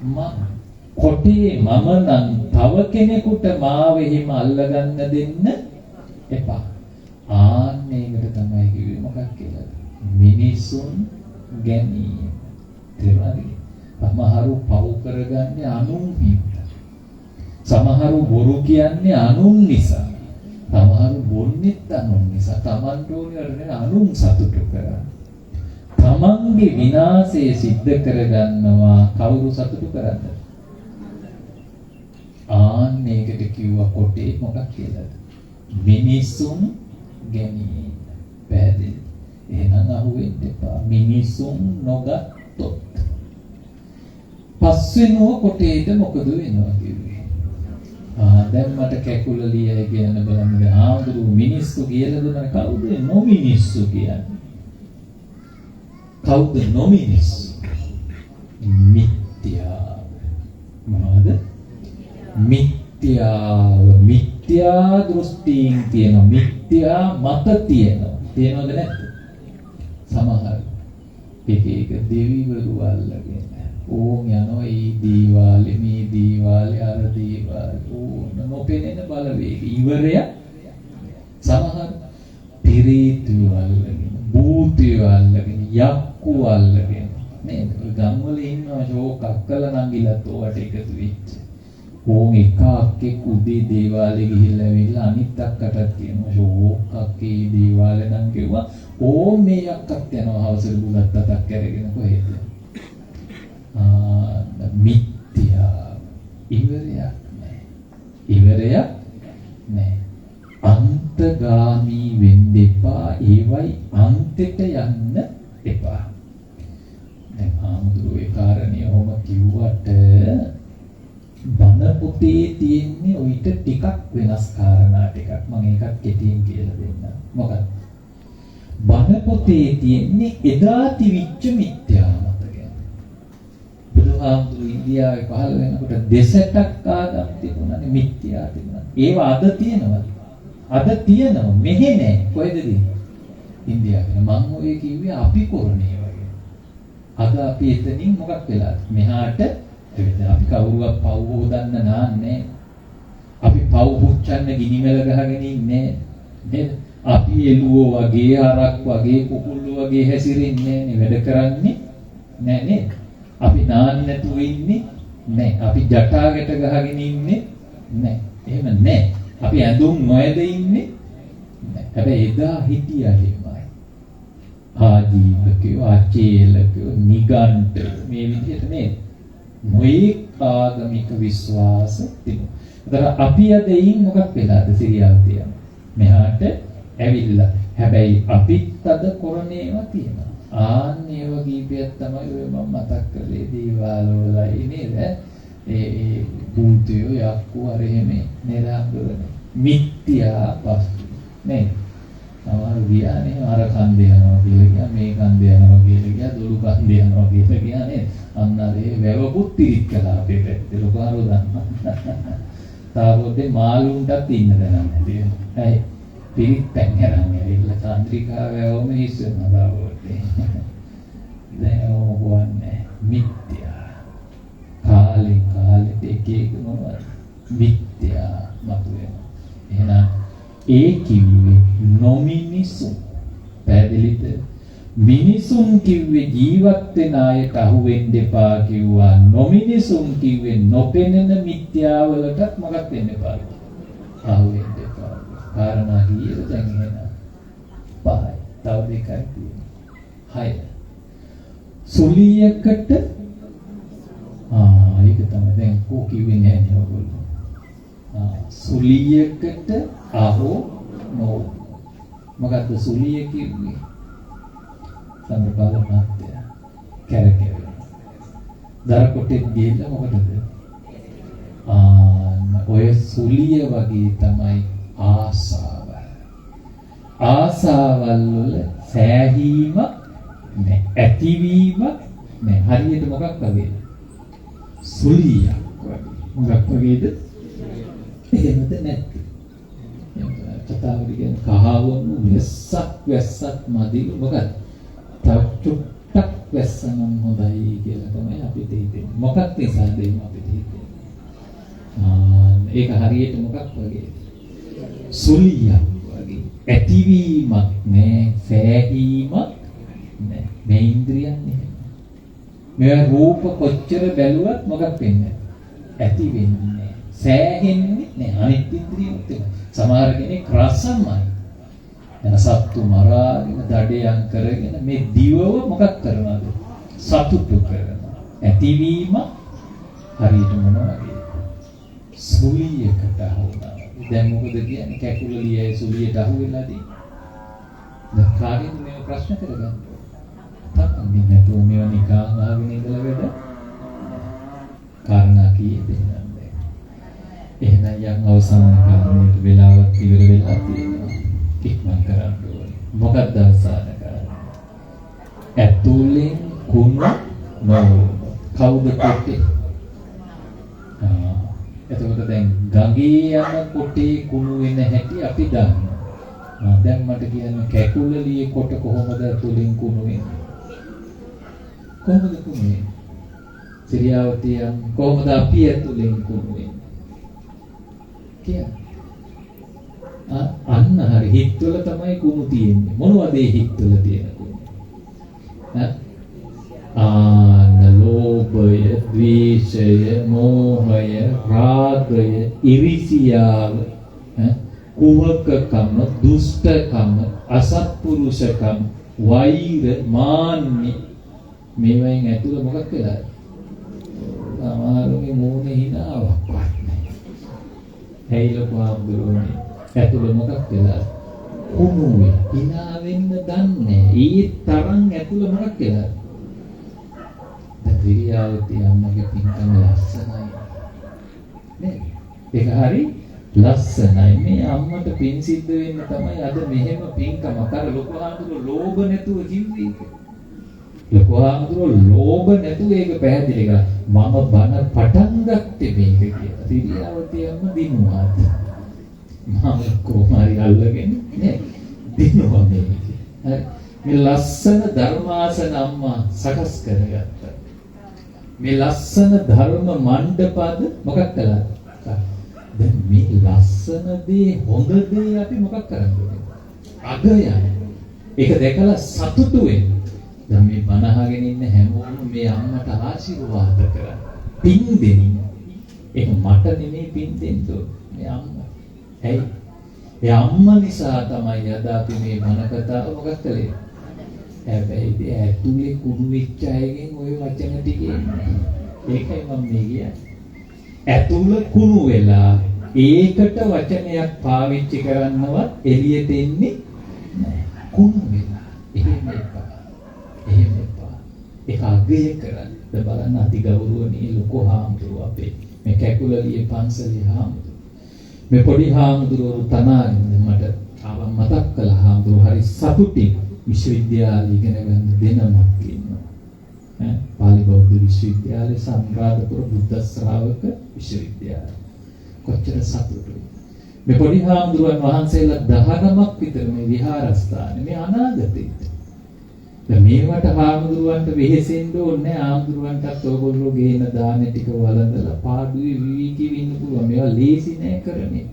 S2: මම. කොටේ මම නම් තව කෙනෙකුට මාව එහෙම අල්ලගන්න දෙන්න එපා. ආන්නේ ඒකට තමයි කිව්වේ මොකක් කියලාද? මිනිසුන් ගැනීම. තේරුණාද? සමහරු පව් කරගන්නේ අනුන් හින්දා. සමහරු බොරු කියන්නේ අනුන් නිසා. සමහරු බොන්නෙත් අනුන් නිසා. තමන්ට ඕනේ වල අනුන් සතුටු කරන්න. තමන්ගේ විනාශය සිද්ධ කරගන්නවා කවුරු සතුටු කරන්නද? ආන්න ඒකට කිව්වා කොටේ මොකක් කියලාද? මිනිසුන් ගැනීම. පැහැදිලි? එහෙනම් අහුවෙන්න එපා. මිනිසුන් නොගත්තොත් පස්වෙනුව කොටේට මොකද වෙනවා කිව්වේ? ආ දැන් මට කැකුල ලියයි කියන්න බලන්න. දැන් ආඳුරු මිනිස්සු කියලා දුන්නා කවුද නොමිනිස්සු කියන්නේ? කවුද නොමිනිස්සු? මිත්‍යාව. මොනවද? මිත්‍යාව. මිත්‍යා දෘෂ්ටීන් තියෙනවා. මිත්‍යා මත තියෙනවා. තියෙනවද නැද්ද? සමහර එක එක දෙවිවරු අල්ලගෙන ඕන් යනවා ඒ දීවාලේ මේ දීවාලේ අර දීවාලේ ඕන නොපෙනෙන බලවේග ඉවරයක්. සමහර පිරිතු අල්ලගෙන භූතය අල්ලගෙන යක්කු අල්ලගෙන නේද? ඔය ගම්වල ඉන්නවා ෂෝක් අක්කලා නංගිලත් ඕවට එකතු වෙච්ච. ඕන් එක අක්කෙක් උදේ දේවාලේ ගිහිල්ලා ඇවිල්ලා අනිත් අක්කටත් කියනවා ෂෝක් අක්කේ දේවාලේ නම් කිව්වා. ඕන් මේ අක්කත් යනවා හවසට බුලත් අතක් අරගෙන කොහෙද? මිත්‍යා. ඉවරයක් නෑ. ඉවරයක් නෑ. අන්තගාමී වෙන්න එපා. ඒවයි අන්තෙට යන්න එපා. දැන් ආමුදුරු ඒ කාරණේ ඔහොම කිව්වට බණ පොතේ තියෙන්නේ ඔయిత ටිකක් වෙනස් කාරණා ටිකක්. මම ඒකත් කෙටියෙන් කියලා දෙන්නම්. මොකක්ද? බණ පොතේ තියෙන්නේ එදා තිවිච්ච මිත්‍යා මත ගැන. බුදුහාමුදුරු ඉන්දියාවේ පහළ වෙනකොට දෙසටක් ආගම් තිබුණානේ, මිත්‍යා තිබුණා. ඒවා අද තියෙනවද? අද තියෙනවා. මෙහෙ නෑ. කොහෙද තියෙන්නේ? ඉන්දියාවේ. මං ඔය කිව්වේ අපි කරන ඒවා ගැන. අද අපි එතනින් මොකක් වෙලාද? මෙහාට ඇවිල්ලා අපි කවුරුවත් පව් හොදන්න නාන්නේ. අපි පව් පුච්චන්න ගිනිමෙල ගහගෙන ඉන්නේ නේද? අපි එළුවෝ වගේ හරක් වගේ කුකුල්ලෝ වගේ හැසිරෙන්නේ නෑනේ. වැඩ කරන්නේ නෑ නේද? අපි නාන්න නැතුව ඉන්නේ නෑ. අපි ජටා ගැට ගහගෙන ඉන්නේ නෑ. එහෙම නෑ. අපි ඇඳුම් නොඇඳ ඉන්නේ නෑ. හැබැයි එදා හිටියා එහෙමයි. ආජීවකයෝ, අචේලකයෝ, නිගණ්ඨයෝ මේ විදිහට නේද? මොයෙක් ආගමික විශ්වාස තිබුණා. ඒතර අපි අද එයින් මොකක් වෙලාද සිරියාව තියන? මෙහාට ඇවිල්ලා. හැබැයි අපිත් අද කරන ඒවා තියෙනවා. ආන් ඒ වගේ කීපයක් තමයි ඔය මම මතක් කළේ දේවාල වලයි නේද? ඒ ඒ භූතයෝ යක්කු අර එහෙම නේද හම්බුනේ. මිත්‍යා වස්තු නේද? සමහර ගියානේ අර කන්දේ යනවා කියලා ගියා, මේ කන්දේ යනවා කියලා ගියා, දොළු කන්දේ යනවා කියලා ගියා නේද? අන්න අර ඒ වැවකුත් පිරිත් කළා අපේ පැත්තේ. ලොකු දන්නා. තාපොත්තේ මාළුන්ටත් ඉන්න තැනක් නැති වෙනවා. ඇයි? පිරිත් පැන් අරන් ඇවිල්ලා චන්ද්‍රිකා වැවම හිස් වෙනවා තාපොත්තේ. දැන් ඔහොම හොවන්නේ මිත්‍යා. කාලේ කාලෙට එක එක මොනවද? මිත්‍යා මතුවෙනවා. එහෙනම් ඒ කිව්වේ නොමිනිසුන්. මිනිසුන් කිව්වේ ජීවත් වෙන අයට අහු වෙන්න එපා කිව්වා. නොමිනිසුන් කිව්වේ නොපෙනෙන මිත්‍යාවලටත් මොකක් වෙන්න එපා? අහු වෙන්න එපා. කාරණා කීයද දැන් එහෙනම්? 5යි. තව දෙකයි තියෙන්නේ. 6. සුලියකට ඒක තමයි දැන් කෝ කිව්වේ නෑ නේ ඔයගොල්ලෝ. සුලියකට අහු නො. මොකද්ද සුලිය කිව්වේ? සම්බල මහත්තයා කැරකෙවෙනවා. දර කොටෙන් ගිහිල්ලා මොකටද? ඔය සුලිය වගේ තමයි ආසාවල්. ආසාවල් වල සෑහීමක් නෑ, ඇතිවීමක් නෑ. හරියට මොකක් වගේද? සුලියක් වගේ. මොකක් වගේද? එහෙමද නැද්ද? කතාවට කියන්නේ කහවණු වැස්සක් වැස්සක් මදිලු. මොකක්ද? තව චුට්ටක් වැස්ස නම් හොඳයි කියලා තමයි අපිට හිතෙන්නේ. මොකක් නිසාද එහෙම අපිට හිතෙන්නේ? ඒක හරියට මොකක් වගේද? සුලියක් වගේ. ඇතිවීමක් නෑ, සෑහීමක් නෑ. මේ ඉන්ද්‍රියන් එහෙම. මේ රූප කොච්චර බැලුවත් මොකක් වෙන්නේ? ඇති වෙන්නේ නෑ. සෑහෙන්නේ නෑ. අනිත් ඉන්ද්‍රියොත් එහෙම. සමහර කෙනෙක් රසමයි. එන සත්තු මරාගෙන දඩයන් කරගෙන මේ දිවව මොකක් කරනවද? සතුටු කරනවා. ඇතිවීම හරියට මොන වගේද? සුලියකට අහු වුණා. දැන් මොකද කියන්නේ? කැකුලලියයි සුලියට අහු වෙලාදී. දැන් කාගෙන්ද මේව ප්‍රශ්න කරගන්න ඕන? තමන්ගෙන් නැතුව මේවා නිකන් අහගෙන ඉඳලා වැඩ කාරණා කීයද එහෙනම් දැන්? එහෙනම් යම් අවසාන කාරණේට වෙලාවක් ඉවර වෙලා තියෙනවා. ඉක්මන් කරන්න ඕනේ. මොකක්ද අවසාන කාරණේ? ඇතුලෙන් කුණු නොවුණු. කවුද කොටේ? එතකොට දැන් ගඟේ යන කොටේ කුණු වෙන හැටි අපි දන්නවා. දැන් මට කියන්න කැකුලලියේ කොට කොහොමද ඇතුලෙන් කුණු වෙන්නේ? කොහොමද කුණු වෙන්නේ? සිරියාවතිය කොහොමද අපි ඇතුලෙන් කුණු වෙන්නේ? කියන්න. අන්න හරි හිතවල තමයි කුණු තියෙන්නේ. මොනවද ඒ හිතවල තියෙන කුණු? ආන ලෝභය, ද්වේෂය, මෝහය, රාගය, ඉරිසියාව, කුහකකම, දුෂ්ටකම, අසත්පුරුෂකම, වෛර, මාන්නය මේවෙන් ඇතුළ මොකක් වෙලාද? සමහරුගේ මූණේ හිනාවක් වත් නෑ. ඇයි ලොකු ආම්දුරුවනේ? ඇතුළ මොකක් වෙලාද? කුණු වෙලා. හිනා වෙන්න දන්නේ. ඒ තරම් ඇතුළ මොකක් වෙලාද? දැන් විරියාවති අම්මගේ පින්කම ලස්සනයි නේද? ඒක හරි ලස්සනයි. මේ අම්මට පින් සිද්ධ වෙන්න තමයි අද මෙහෙම පින්කමක්. අර ලොකු හාමුදුරුවෝ ලෝභ නැතුව කිව්වේ ඒක. ලොකු හාමුදුරුවෝ ලෝභ නැතුව ඒක පැහැදිලි කරා. මම බණ පටන් ගත්තේ මේක කියලා. විරියාවති අම්ම දිනුවාද? මම කොහොම හරි අල්ලගෙන නේ දිනුවා මේක. හරි. මේ ලස්සන ධර්මාසන අම්මා සකස් කරගත්තා. මේ ලස්සන ධර්ම මණ්ඩපද මොකක් කළාද? දැන් මේ ලස්සන දේ හොඳ දේ අපි මොකක් කරන්න ඕනේ? අගයන්. ඒක දැකලා සතුටු වෙන්න. දැන් මේ බණ අහගෙන ඉන්න හැමෝම මේ අම්මට ආශිර්වාද කරන්න. පින් දෙන්න. ඒක මට නෙමෙයි පින් දෙන්න ඕනේ. මේ අම්මා. ඇයි? ඒ අම්මා නිසා තමයි අද අපි මේ බණ කතාව මොකක් කළේ? හැබැයි ඉතින් ඇතුලේ කුණු වෙච්ච අයගෙන් ඔය වචන ටික එන්නේ. ඒකයි මම මේ කියන්නේ. ඇතුළ කුණු වෙලා ඒකට වචනයක් පාවිච්චි කරන්නවත් එළියට එන්නේ නැහැ. කුණු වෙලා. එහෙම එපා. එහෙම එපා. ඒක අගය කරන්න. බලන්න අතිගෞරවනීය ලොකු හාමුදුරුවෝ අපේ මේ කැකුලලියේ පන්සලේ හාමුදුරුවෝ. මේ පොඩි හාමුදුරුවෝ තනාගෙන මට ආව මතක් කළා හාමුදුරුවෝ හරි සතුටින් විශ්වවිද්‍යාලය ඉගෙන ගන්න දෙනමක් ඉන්නවා. ඈ පාලි බෞද්ධ විශ්වවිද්‍යාලයේ සම්රාධපුර බුද්ධ ශ්‍රාවක විශ්වවිද්‍යාලය. කොච්චර සතුටුයි. මේ පොඩි හාමුදුරුවන් වහන්සේලා 10 නමක් විතර මේ විහාරස්ථානේ මේ අනාගතේට. දැන් මේවට හාමුදුරුවන්ට වෙහෙසෙන්න ඕනේ නෑ. හාමුදුරුවන්ටත් ඕගොල්ලෝ ගේන දාන ටික වළඳලා පාඩුවේ විවේකී වෙන්න පුළුවන්. මේවා ලේසි නෑ කරන්නේ.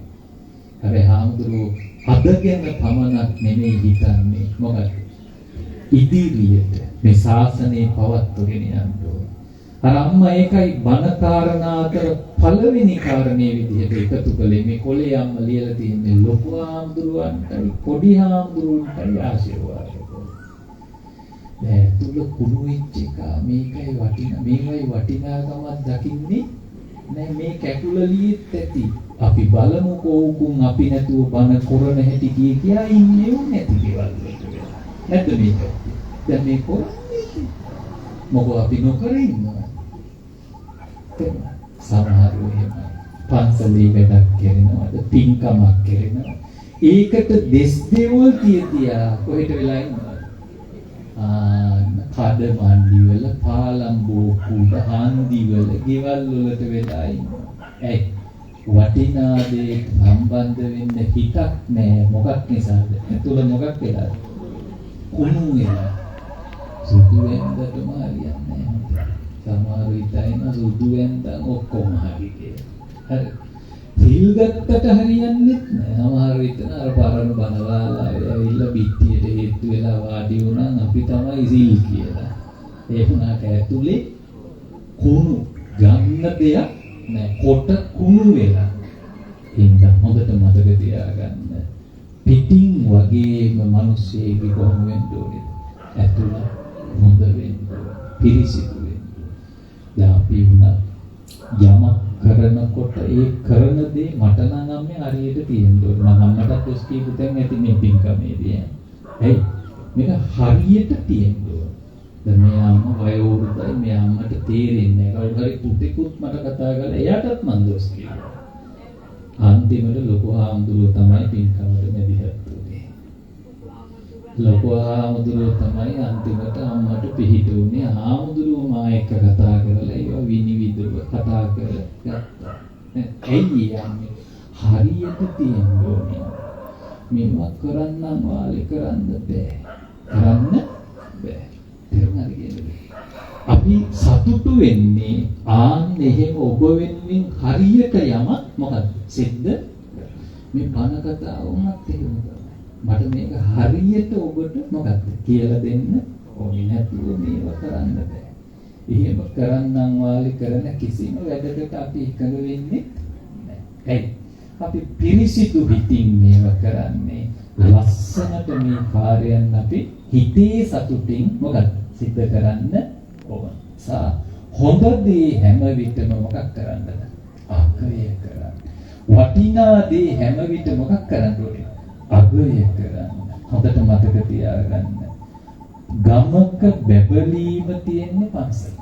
S2: හැබැයි හාමුදුරුවෝ අද ගැන පමණක් නෙමෙයි හිතන්නේ. මොකක්ද? ඉදිරියට මේ ශාසනය පවත්වගෙන යන්න ඕන. අර අම්මා ඒකයි බණ කාරණා අතර පළවෙනි කාරණේ විදිහට එකතු කළේ. මේ කොලේ අම්මා ලියලා තියෙන්නේ ලොකු ආම්දුරුවන්ටයි පොඩි ආම්දුරුවන්ටයි ආශිර්වාද කරලා. දැන් තුල කුණු වෙච්ච එක මේකයි වටිනා, මේවයි වටිනාකමක් දකින්නේ නෑ. මේ කැකුල ලියෙත් ඇති. අපි බලමු කෝකුන් අපි නැතුව බණ කරන හැටි කිය කියා ඉන්නේ උන් නැති දේවල් වලට වෙලා. නැද්ද මේ පැත්තේ? දැන් මේ කරන්නේ මොකෝ අපි නොකර ඉන්නවා. සමහරව එහෙමයි. පන්සලේ වැඩක් කරනවද, පින්කමක් කරනවා. ඒකට දෙස් දෙවල් තිය තියා කොහෙට වෙලා ඉන්නවද? ආන්න කඩ මණ්ඩි වල, පාලම් බෝක්කු උඩ, හන්දි වල, ගෙවල් වලට වෙලා ඉන්නවා. ඇයි? වටිනා දේ සම්බන්ධ වෙන්න හිතක් නෑ. මොකක් නිසාද? ඇතුළ මොකක් වෙලාද? කුණු වෙලා. සුදු වෙන්දටම හරියන්නේ නෑ. සමහර විට එන සුදු වෙන්දන් ඔක්කොම හරි කියලා. හරි. සිල් ගත්තට හරියන්නේත් නෑ. සමහර විට අර පරණ බනවාලාවේ ඇවිල්ලා බිත්තියට හේතු වෙලා වාඩි වුණා අපි තමයි සිල් කියලා. ඒ වුණාට ඇතුලේ කුණු ගන්න දෙයක් නෑ. කොට කුණු වෙලා. හින්දා හොඳට මතක තියාගන්න. පිටින් වගේම මිනිස්සෙගේ කොහොම වෙන්න ඕනේද? ඇතුළ හොඳ වෙන්න ඕනේ. පිරිසිදු වෙන්න ඕනේ. දැන් අපි වුණා යමක් කරනකොට ඒ කරන දේ මට නම් අම්මේ හරියට තියෙන්න ඕනේ. මම අම්මටත් දොස් කියපු තැන් ඇති මේ පින්කමේදී. ඇයි? මේක හරියට තියෙන්න ඕනේ. දැන් මේ අම්මා වයෝවෘද්ධයි, මේ අම්මට තේරෙන්නේ නැහැ. කවුරු හරි පුතෙකුත් මට කතා කරලා එයාටත් මං දොස් කියනවා. අන්තිමට ලොකු හාමුදුරුවෝ තමයි පින්කමට මැදිහත් වුනේ. ලොකු හාමුදුරුවෝ තමයි අන්තිමට අම්මට පිහිට වුනේ. හාමුදුරුවෝ මා එක්ක කතා කරලා ඒවා විනිවිදව කතා කරගත්තා. ඇයි යන්නේ? හරියට තියෙන්න ඕනේ. මේවා කරන්නම් වාලේ කරන්න බෑ. කරන්න බෑ. තේරුණාද කියන්නේ? අපි සතුටු වෙන්නේ ආන් එහෙම ඔබ වෙනුවෙන් හරියට යමක් මොකද්ද සිද්ධ මේ බණ කතාව වුණත් එහෙම තමයි. මට මේක හරියට ඔබට මොකද්ද කියලා දෙන්න ඕනේ. නැතුව මේව කරන්න බෑ. එහෙම කරන්නම් වාලේ කරන කිසිම වැඩකට අපි එකඟ වෙන්නේ නැහැ. ඇයි? අපි පිරිසිදු හිතින් මේව කරන්නේ. ලස්සනට මේ කාර්යයන් අපි හිතේ සතුටින් මොකද්ද සිද්ධ කරන්න ඕන. හොඳ දේ හැම විටම මොකක් කරන්නද? අගය කරන්න. වටිනා දේ හැම විට මොකක් කරන්න ඕනේ? අගය කරන්න. හොඳට මතක තියාගන්න. ගමක බැබලීම තියෙන්නේ පන්සලේ.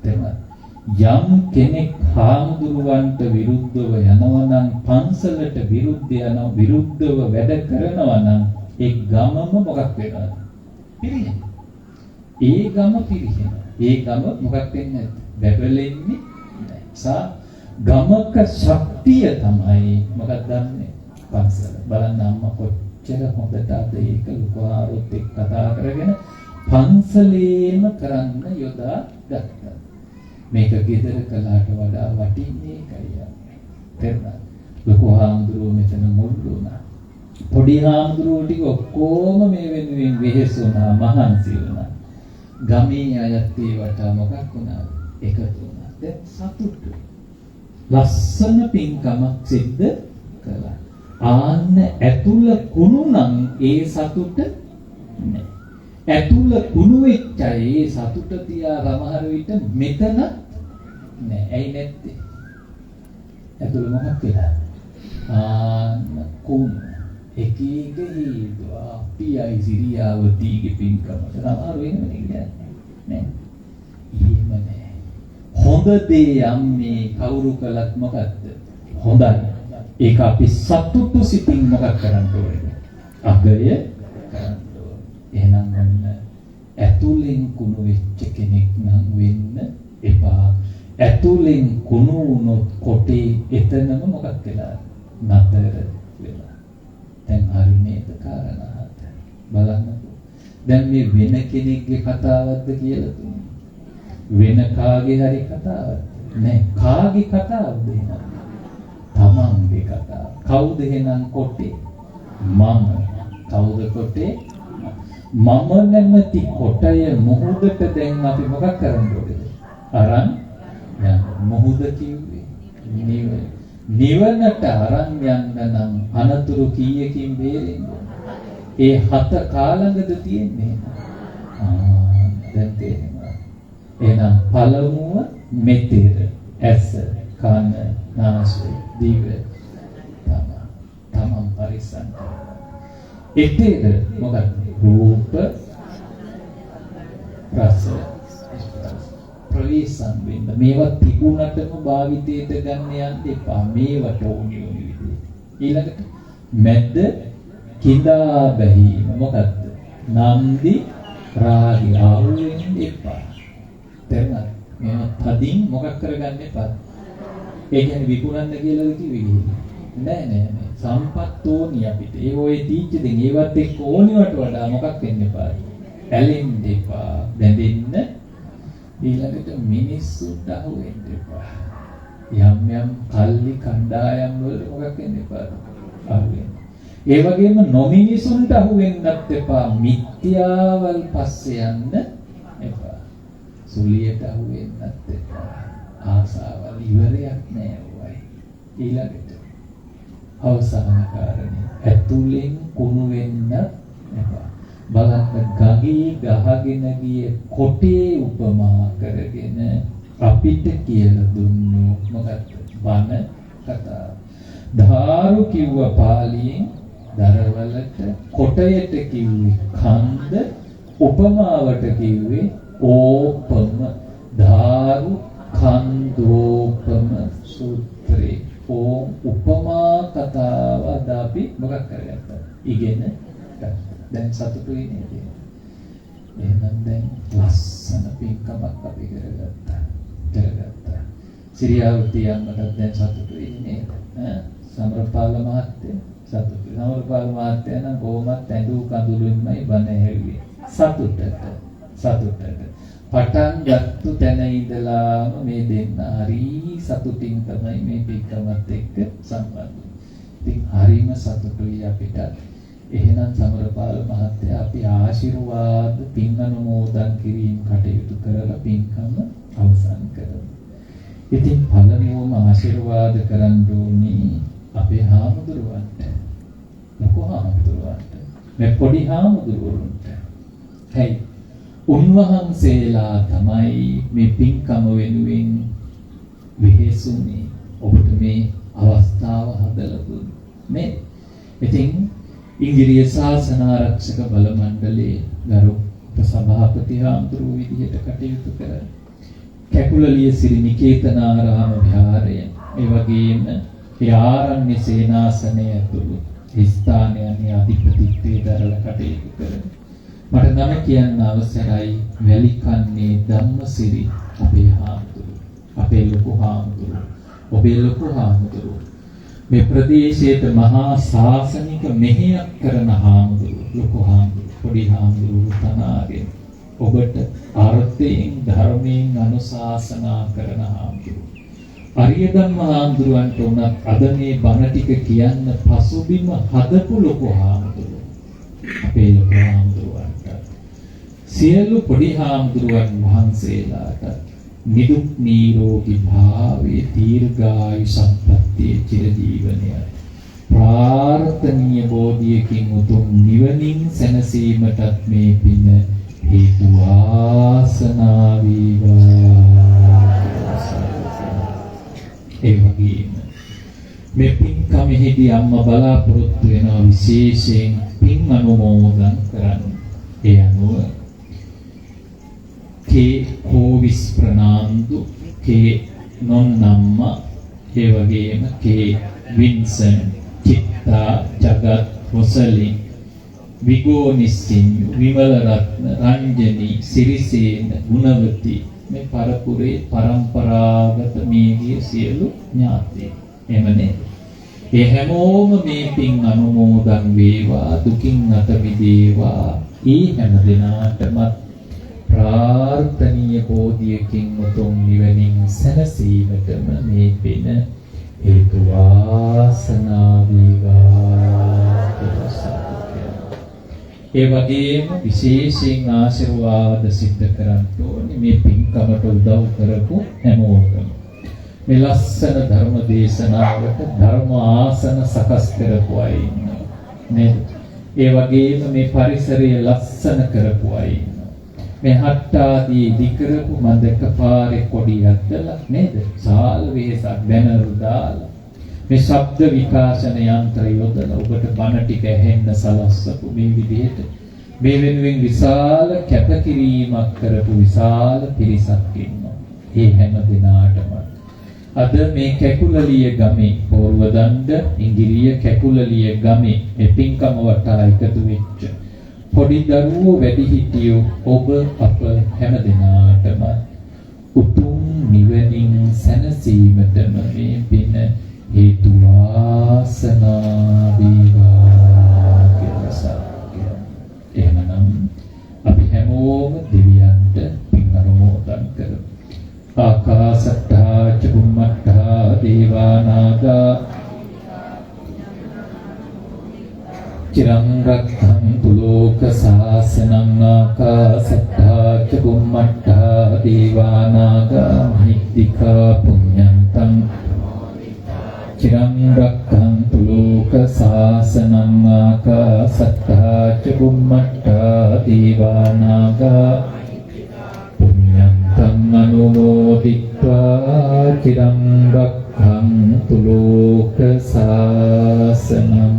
S2: තේරුණාද? යම් කෙනෙක් හාමුදුරුවන්ට විරුද්ධව යනවා නම්, පන්සලට විරුද්ධ යනවා, විරුද්ධව වැඩ කරනවා නම් ඒ ගමම මොකක් වෙනවද? පිරිහෙනවා. ඒ ගම පිරිහෙනවා. ඒ ගම මොකක් වෙන්නේ නැද්ද? බැබලෙන්නේ නැහැ. ගමක ශක්තිය තමයි මොකක්ද දන්නේ? පන්සල. බලන්න අම්මා කොච්චර හොඳට අද ඒක ලොකු එක්ක කතා කරගෙන පන්සලේම කරන්න යොදා ගත්තා. මේක ගෙදර කළාට වඩා වටින්නේ ඒකයි යන්නේ. තේරුණාද? ලොකු හාමුදුරුවෝ මෙතන මුල් වුණා. පොඩි හාමුදුරුවෝ ටික ඔක්කොම මේ වෙනුවෙන් වෙහෙස වුණා, මහන්සි වුණා. ගමේ අයත් ඒ වටා මොකක් වුණාද? එකතු වුණා. දැන් සතුටු. ලස්සන පින්කමක් සිද්ධ කළා. ආන්න ඇතුළ කුණු නම් ඒ සතුට නෑ. ඇතුළ කුණු වෙච්ච අය ඒ සතුට තියා සමහර විට මෙතන නෑ. ඇයි නැත්තේ? ඇතුළ මොකක් වෙලා? ආන්න කුණු. එක එක හේතු. අපි අයි සිරියාවතීගේ පින්කමට සමහර වෙනවනේ කියන්නේ නෑ. එහෙම නෑ. හොඳ දේ යන්නේ කවුරු කළත් මොකද්ද? හොඳයි. ඒක අපි සතුටු සිතින් මොකක් කරන්න ඕනේද? අගය කරන්න ඕනේ. එහෙනම් ඔන්න ඇතුලෙන් කුණු වෙච්ච කෙනෙක් නම් වෙන්න එපා. ඇතුලෙන් කුණු වුණොත් කොටේ එතනම මොකක් වෙලාද? නතර වෙලා. දැන් හරි නේද කාරණා හත? බලන්නකෝ. දැන් මේ වෙන කෙනෙක්ගේ කතාවක්ද කියලා තුනේ? වෙන කාගේ හරි කතාවක්ද? නෑ. කාගේ කතාවක්ද එහෙනම්? තමන්ගේ කතාව. කවුද එහෙනම් කොටේ? මම. කවුද කොටේ? මම නැමැති කොටය මුහුදට දැන් අපි මොකක් කරන්න ඕනේද? අරන් යන්න. මුහුද කිව්වේ නිවන. නිවනට අරන් යන්න නම් අනතුරු කීයකින් බේරෙන්න ඕන? ඒ හත කාලඟද තියෙන්නේ? ආ දැන් තේරෙනවා. එහෙනම් පළමුව මෙතෙර, ඇස, කන, නාසය, දිව, තමන් පරිස්සම් කරගන්න. එතෙර මොකක්ද? රූප, රස, ස්පර්ශ. ප්‍රවේශම් වෙන්න. මේවා තිබුණටම භාවිතයට ගන්න යන්න එපා. මේවට ඕනි ඕනි විදිහට. ඊළඟට මැද කිඳා බැහිම මොකද්ද? නන්දි රාගය අහු වෙන්න එපා. තේරුණාද? මේවා තදින් මොකක් කරගන්න එපා. ඒ කියන්නේ විකුණන්න කියලාද කිව්වේ ගිහින්? නෑ නෑ නෑ. සම්පත් ඕනි අපිට. ඒ ඔය තීච්ච දෙන් ඒවත් එක්ක ඕනිවට වඩා මොකක් වෙන්න එපා. ඇලෙන්න එපා. බැඳෙන්න. ඊළඟට මිනිස්සුන්ට අහු වෙන්න එපා. යම් යම් කල්ලි කණ්ඩායම් වලට මොකක් වෙන්න එපා. අහු වෙන්න. ඒ වගේම නොමිනිසුන්ට අහු වෙන්නත් එපා. මිත්‍යාවල් පස්සේ යන්න එපා. සුලියට අහු වෙන්නත් එපා. ආසාවල් ඉවරයක් නෑ ඔයයි. ඊළඟට අවසාන කාරණේ ඇතුලෙන් කුණු වෙන්න එපා. බලන්න ගඟේ ගහගෙන ගිය කොටේ උපමා කරගෙන අපිට කියලා දුන්නු මොකද්ද? බණ කතාව. ධාරු කිව්ව පාලියෙන් දරවලට, කොටයට කිව්වේ කන්ද, උපමාවට කිව්වේ ඕපම. ධාරු කන්දෝපම සූත්‍රේ. ඕම් උපමා කතාව අද අපි මොකක් කරගත්තා? ඉගෙන ගත්තා. දැන් සතුටුයි නේද? එහෙනම් දැන් ලස්සන පින්කමක් අපි කරගත්තා. කරගත්තා. සිරියාවති අම්මටත් දැන් සතුටුයි නේද? ඈ සමරපාල මහත්තයා සතුටුයි. සමරපාල මහත්තයා නම් කොහොමත් ඇඬු කඳුළුන්මයි බණ ඇහුවේ. සතුටට සතුටට. පටන් ගත්තු තැන ඉඳලාම මේ දෙන්න හරි සතුටින් තමයි මේ පින්කමත් එක්ක සම්බන්ධ වෙන්නේ. ඉතින් හරිම සතුටුයි අපිට. එහෙනම් සමරපාල මහත්තයා අපි ආශිර්වාද පින් අනුමෝදන් කිරීම කටයුතු කරලා පින්කම අවසන් කරමු. ඉතින් පළමුවම ආශිර්වාද කරන්න ඕනි අපේ හාමුදුරුවන්ට. ලොකු හාමුදුරුවන්ට. මේ පොඩි හාමුදුරුවන්ට. හයි උන්වහන්සේලා තමයි මේ පින්කම වෙනුවෙන් වෙහෙසුනේ. ඔබට මේ අවස්ථාව හදලා දුන්නේ. නේද? ඉතින් ඉංගිරිය ශාසන ආරක්ෂක බල මණ්ඩලයේ ගරු උපසභාපති හාමුදුරුවෝ විදිහට කටයුතු කරන කැකුලලිය සිරි නිකේතනාරාම විහාරය, ඒ වගේම ඒ ආරණ්‍ය සේනාසනය ඇතුළු ස්ථානයන්හි අධිපතිත්වයේ දරලා කටයුතු කරන මට නම කියන්න අවසරයි වැලිකන්නේ ධම්මසිරි අපේ හාමුදුරුවෝ, අපේ ලොකු හාමුදුරුවෝ, ඔබේ ලොකු හාමුදුරුවෝ, මේ ප්‍රදේශයට මහා ශාසනික මෙහෙයක් කරන හාමුදුරුවෝ, ලොකු හාමුදුරුවෝ, පොඩි හාමුදුරුවෝ තනාගෙන ඔබට අර්ථයෙන් ධර්මයෙන් අනුශාසනා කරන හාමුදුරුවෝ. අරිය ධම්ම හාමුදුරුවන්ට උනත් අද මේ බණ ටික කියන්න පසුබිම හදපු ලොකු හාමුදුරුවෝ, අපේ ලොකු හාමුදුරුවන්ට, සියලු පොඩි හාමුදුරුවන් වහන්සේලාට නිදුක් නිරෝගී භාවයේ දීර්ඝායු සම්පන්නිය චිරජීවනය ප්‍රාර්ථනීය බෝධියකින් උතුම් නිවනින් සැනසීමටත් මේ පින හේතු වාසනා වේවා. ඒ වගේම මේ පින්කමෙහිදී අම්මා බලාපොරොත්තු වෙනවා විශේෂයෙන් පින් අනුමෝදන් කරන්න. ඒ අනුව කේ කෝවිස් ප්‍රනාන්දු, කේ නොන්නම්මා, ඒ වගේම කේ වින්සන්, චිත්තා, ජගත්, රොසලින්, විගෝනිස්සිං, විමල රත්න, රංජනී, සිරිසේන, ගුණවති මේ පරපුරේ පරම්පරාගත මියගිය සියලු ඥාතීන්. එහෙම නේද? ඒ හැමෝම මේ පින් අනුමෝදන් වේවා, දුකින් අත මිදේවා. ඒ හැම දෙනාටම ප්‍රාර්ථනීය බෝධියකින් උතුම් නිවනින් සැනසීමටම මේ පින හේතු වාසනා වේවා කියලා සාදු කියනවා. ඒ වගේම විශේෂයෙන් ආශිර්වාද සිද්ධ කරන්න ඕනේ මේ පින්කමට උදව් කරපු හැමෝටම. මේ ලස්සන ධර්ම දේශනාවට ධර්ම ආසන සකස් කරපු අය ඉන්නවා නේද? ඒ වගේම මේ පරිසරය ලස්සන කරපු අය ඉන්නවා. මේ හට්ටාදී ඉදි කරපු මම දැක්ක පාරේ කොඩි ඇද්දලා නේද? සාල් වෙහසක් බැනර් දාලා මේ ශබ්ද විකාශන යන්ත්‍ර යොදලා ඔබට බණ ටික ඇහෙන්න සලස්වපු මේ විදිහට මේ වෙනුවෙන් විශාල කැපකිරීමක් කරපු විශාල පිරිසක් ඉන්නවා. ඒ හැම දිනාටම අද මේ කැකුලලිය ගමේ පෝරුවදණ්ඩ ඉංගිරිය කැකුලලිය ගමේ මේ පින්කම වටා එකතු වෙච්ච පොඩි දරුවෝ වැඩිහිටියෝ ඔබ අප හැම දිනාටම උතුම් නිවනින් සැනසීමටම මේ පින හේතු වාසනා වේවා කියලා සාක්ෂි. එහෙමනම් අපි හැමෝම දෙවියන්ට පින් අනුමෝදන් කරමු. ආකාසට්ඨා ච බුම්මට්ඨා දේවා නාග චිරං රක්ඛන්තු ලෝක සාසනං ආකාසට්ඨා ච බුම්මට්ඨා දේවා නාග මහිද්దికා පුඤ්ඤන්තං චිරං රක්ඛන්තු ලෝක සාසනං ආකාසට්ඨා ච බුම්මට්ඨා දේවා නාග පුඤ්ඤන්තං අනුමෝදිත්වා චිරං රක්ඛන්තු ලෝක සාසනං.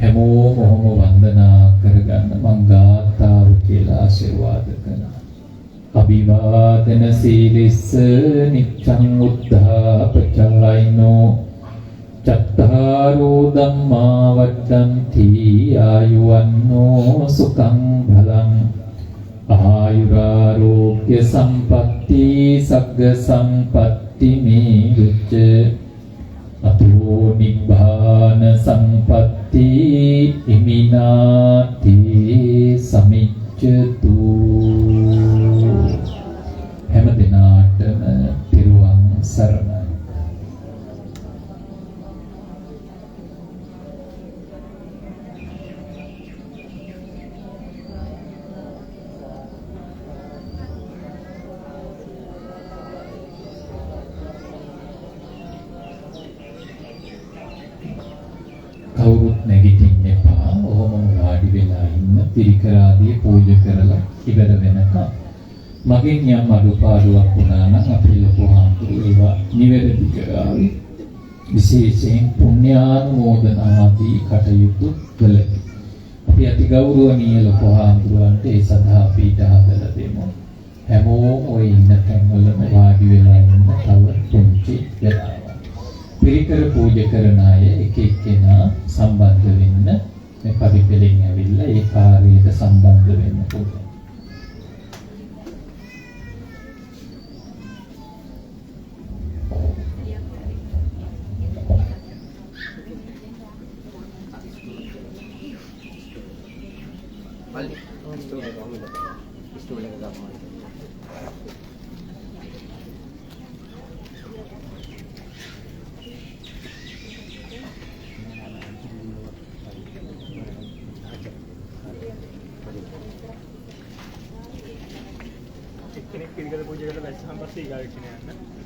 S2: හැමෝම ඔහොම වන්දනා කරගන්න මං ගාථාව කියලා ආශිර්වාද කරනවා. අභිවාදන සීලිස්ස නිච්ඡං උද්ධාපචායිනෝ චත්තාරෝ ධම්මා වඩ්ඩಂತಿ ආයුවන්නෝ සුඛං බලං ආයුරාෝග්‍ය සම්පatti සග්ග සම්පatti මේවච අතෝ නිබ්බාන සම්පatti ඉමිනාති සමිච්ඡතු. හැම දිනාටම තෙරුවන් සරණයි. කවුරුත් නැගිටින්න එපා. ඔහොමම වාඩි වෙලා ඉන්න. පිරිකර ආදී පූජා කරලා ඉවර වෙනකම් මගෙන් යම් අඩුපාඩුවක් වුණා නම් අපේ ලොකු හාමුදුරුවෝ ඒවා නිවැරදි කරાવી. විශේෂයෙන් පුණ්‍යානුමෝදන ආදී කටයුතු වලදී අපි අති ගෞරවනීය ලොකු හාමුදුරුවන්ට ඒ සඳහා පීඨ හදලා දෙමු. හැමෝම ඔය ඉන්න තැන්වලම වාඩි වෙලා ඉන්න තව පුංචි වෙලාවක්. පිරිකර පූජා කරන අය එක එක්කෙනා සම්බන්ධ වෙන්න මේ පරිපෙළෙන් ඇවිල්ලා ඒ කාර්යයට සම්බන්ධ වෙන්න පුළුවන්.
S3: එක්කෙනෙක් පිරිකර පූජා කරලා වැස්සහම පස්සේ ඊගාව එක්කෙනා යන්න.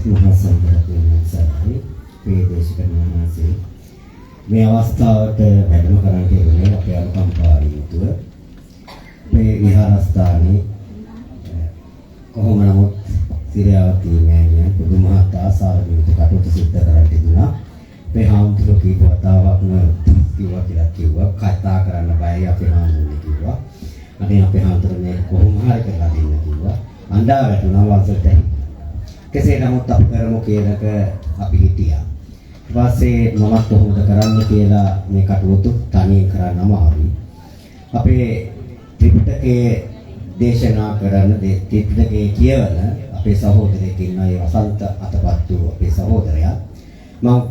S1: මහා සංඝරත්නයන් වහන්සේ මේ දේශකයන් වහන්සේ මේ අවස්ථාවට වැඩම කරන්න තිබුණේ අපේ අනුකම්පා යුතුව මේ විහාරස්ථානයේ කොහොම නමුත් සිරියාවති මෑණියන් පුදුමහත් ආසාවකින් යුතු කටයුතු සිද්ධ කරන්න තිබුණා. මේ හාමුදුරුවෝ කීප වතාවක්ම කිව්වා කියලා කිව්වා, කතා කරන්න බයයි අපේ හාමුදුරුවෝ කිව්වා. අනේ අපේ හාමුදුරුවෝ මේක කොහොම හරි කරලා දෙන්න කිව්වා. අඬා වැටුණා වංශයට. කෙසේ නමුත් අපි කරමු කියනක අපි හිටියා. ඊට පස්සේ මමත් කොහොමද කරන්න කියලා මේ කටයුතු තනියෙන් කරන්න අමාරුයි. අපේ ත්‍රිපිටකයේ දේශනා කරන ත්‍රිපිටකයේ කියවන අපේ සහෝදරයෙක් ඉන්නවා. ඒ වසන්ත අතපත්තු අපේ සහෝදරයා. මම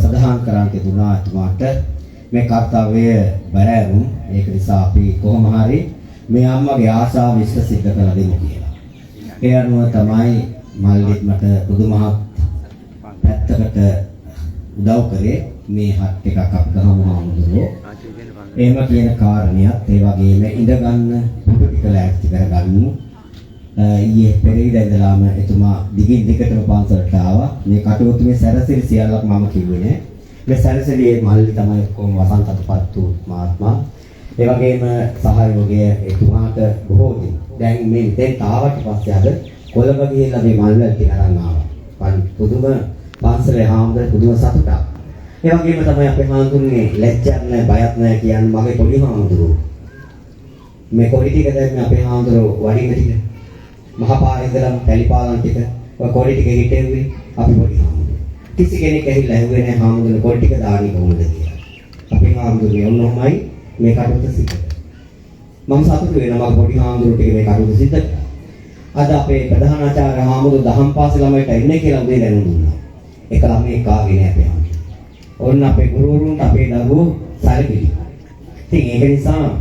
S1: සඳහන් කරන්න තිබුණා එතුමාට මේ කර්තව්‍ය බැරෑරුම්, ඒක නිසා අපි කොහොම හරි මේ අම්මගේ ආශාව ඉෂ්ට සිද්ධ කරලා දෙමු කියලා. ඒ අනුව තමයි මල්ලිත් මට පුදුමහත් පැත්තකට උදව් කරේ. මේ හත් එකක් අපි ගහමු හාමුදුරුවෝ. එහෙම කියන කාරණියත් ඒ වගේම ඉඳ ගන්න පුටු ටික ලෑස්ති කරගන්නු. ඊයේ පෙරේදා ඉඳලාම එතුමා දිගින් දිගටම පන්සලට ආවා. මේ කටයුතු මේ සැරසිලි සියල්ලක් මම කිව්වේ නෑ. මේ සැරසිලි මල්ලි තමයි ඔක්කොම වසන්ත අතපත්තු මහත්මයා. ඒ වගේම සහයෝගය එතුමාට බොහෝ දින. දැන් මේ මෙතෙන්ට ආවට පස්සේ අද කොළඹ ගිහිල්ලා මේ මල්වල ටික අරන් ආවා. පුදුම පන්සලේ හාමුදුරුවෝ පුදුම සතුටක්. ඒ වගේම තමයි අපේ හාමුදුරනේ ලැජ්ජක් නැහැ බයක් නැහැ කියන්නේ මගේ පොඩි හාමුදුරුවෝ. මේ කොඩි ටික දැන් අපේ හාමුදුරුවෝ වඩින ටික මහපාරේ ඉඳලා පැලිපාලන් ටික ඔය කොඩි ටික හිටෙව්වේ අපි පොඩි හාමුදුරුවෝ. කිසි කෙනෙක් ඇහිලා ඇහුවේ නැහැ හාමුදුරුවෝ කොඩි ටික දාන්නේ කොහොමද කියලා. අපේ හාමුදුරුවෝ ඔන්නෝමයි මේ කටයුතු සිද්ධ කළා. මම සතුටු වෙනවා මගේ පොඩි හාමුදුරුවෝ ටික මේ කටයුතු සිද්ධ කළා. අද අපේ ප්‍රධානාචාර්ය හාමුදුරුවෝ දහම් පාසල් ළමයිට එන්නේ කියලා උදේ දැනුම් දුන්නා. එක ළමයෙක් ආවේ නෑ අපේ හාමුදුරුවෝ. ඔන්න අපේ ගුරුවරුන්ට අපේ දරුවෝ සැලකිලි. ඉතින් ඒක නිසා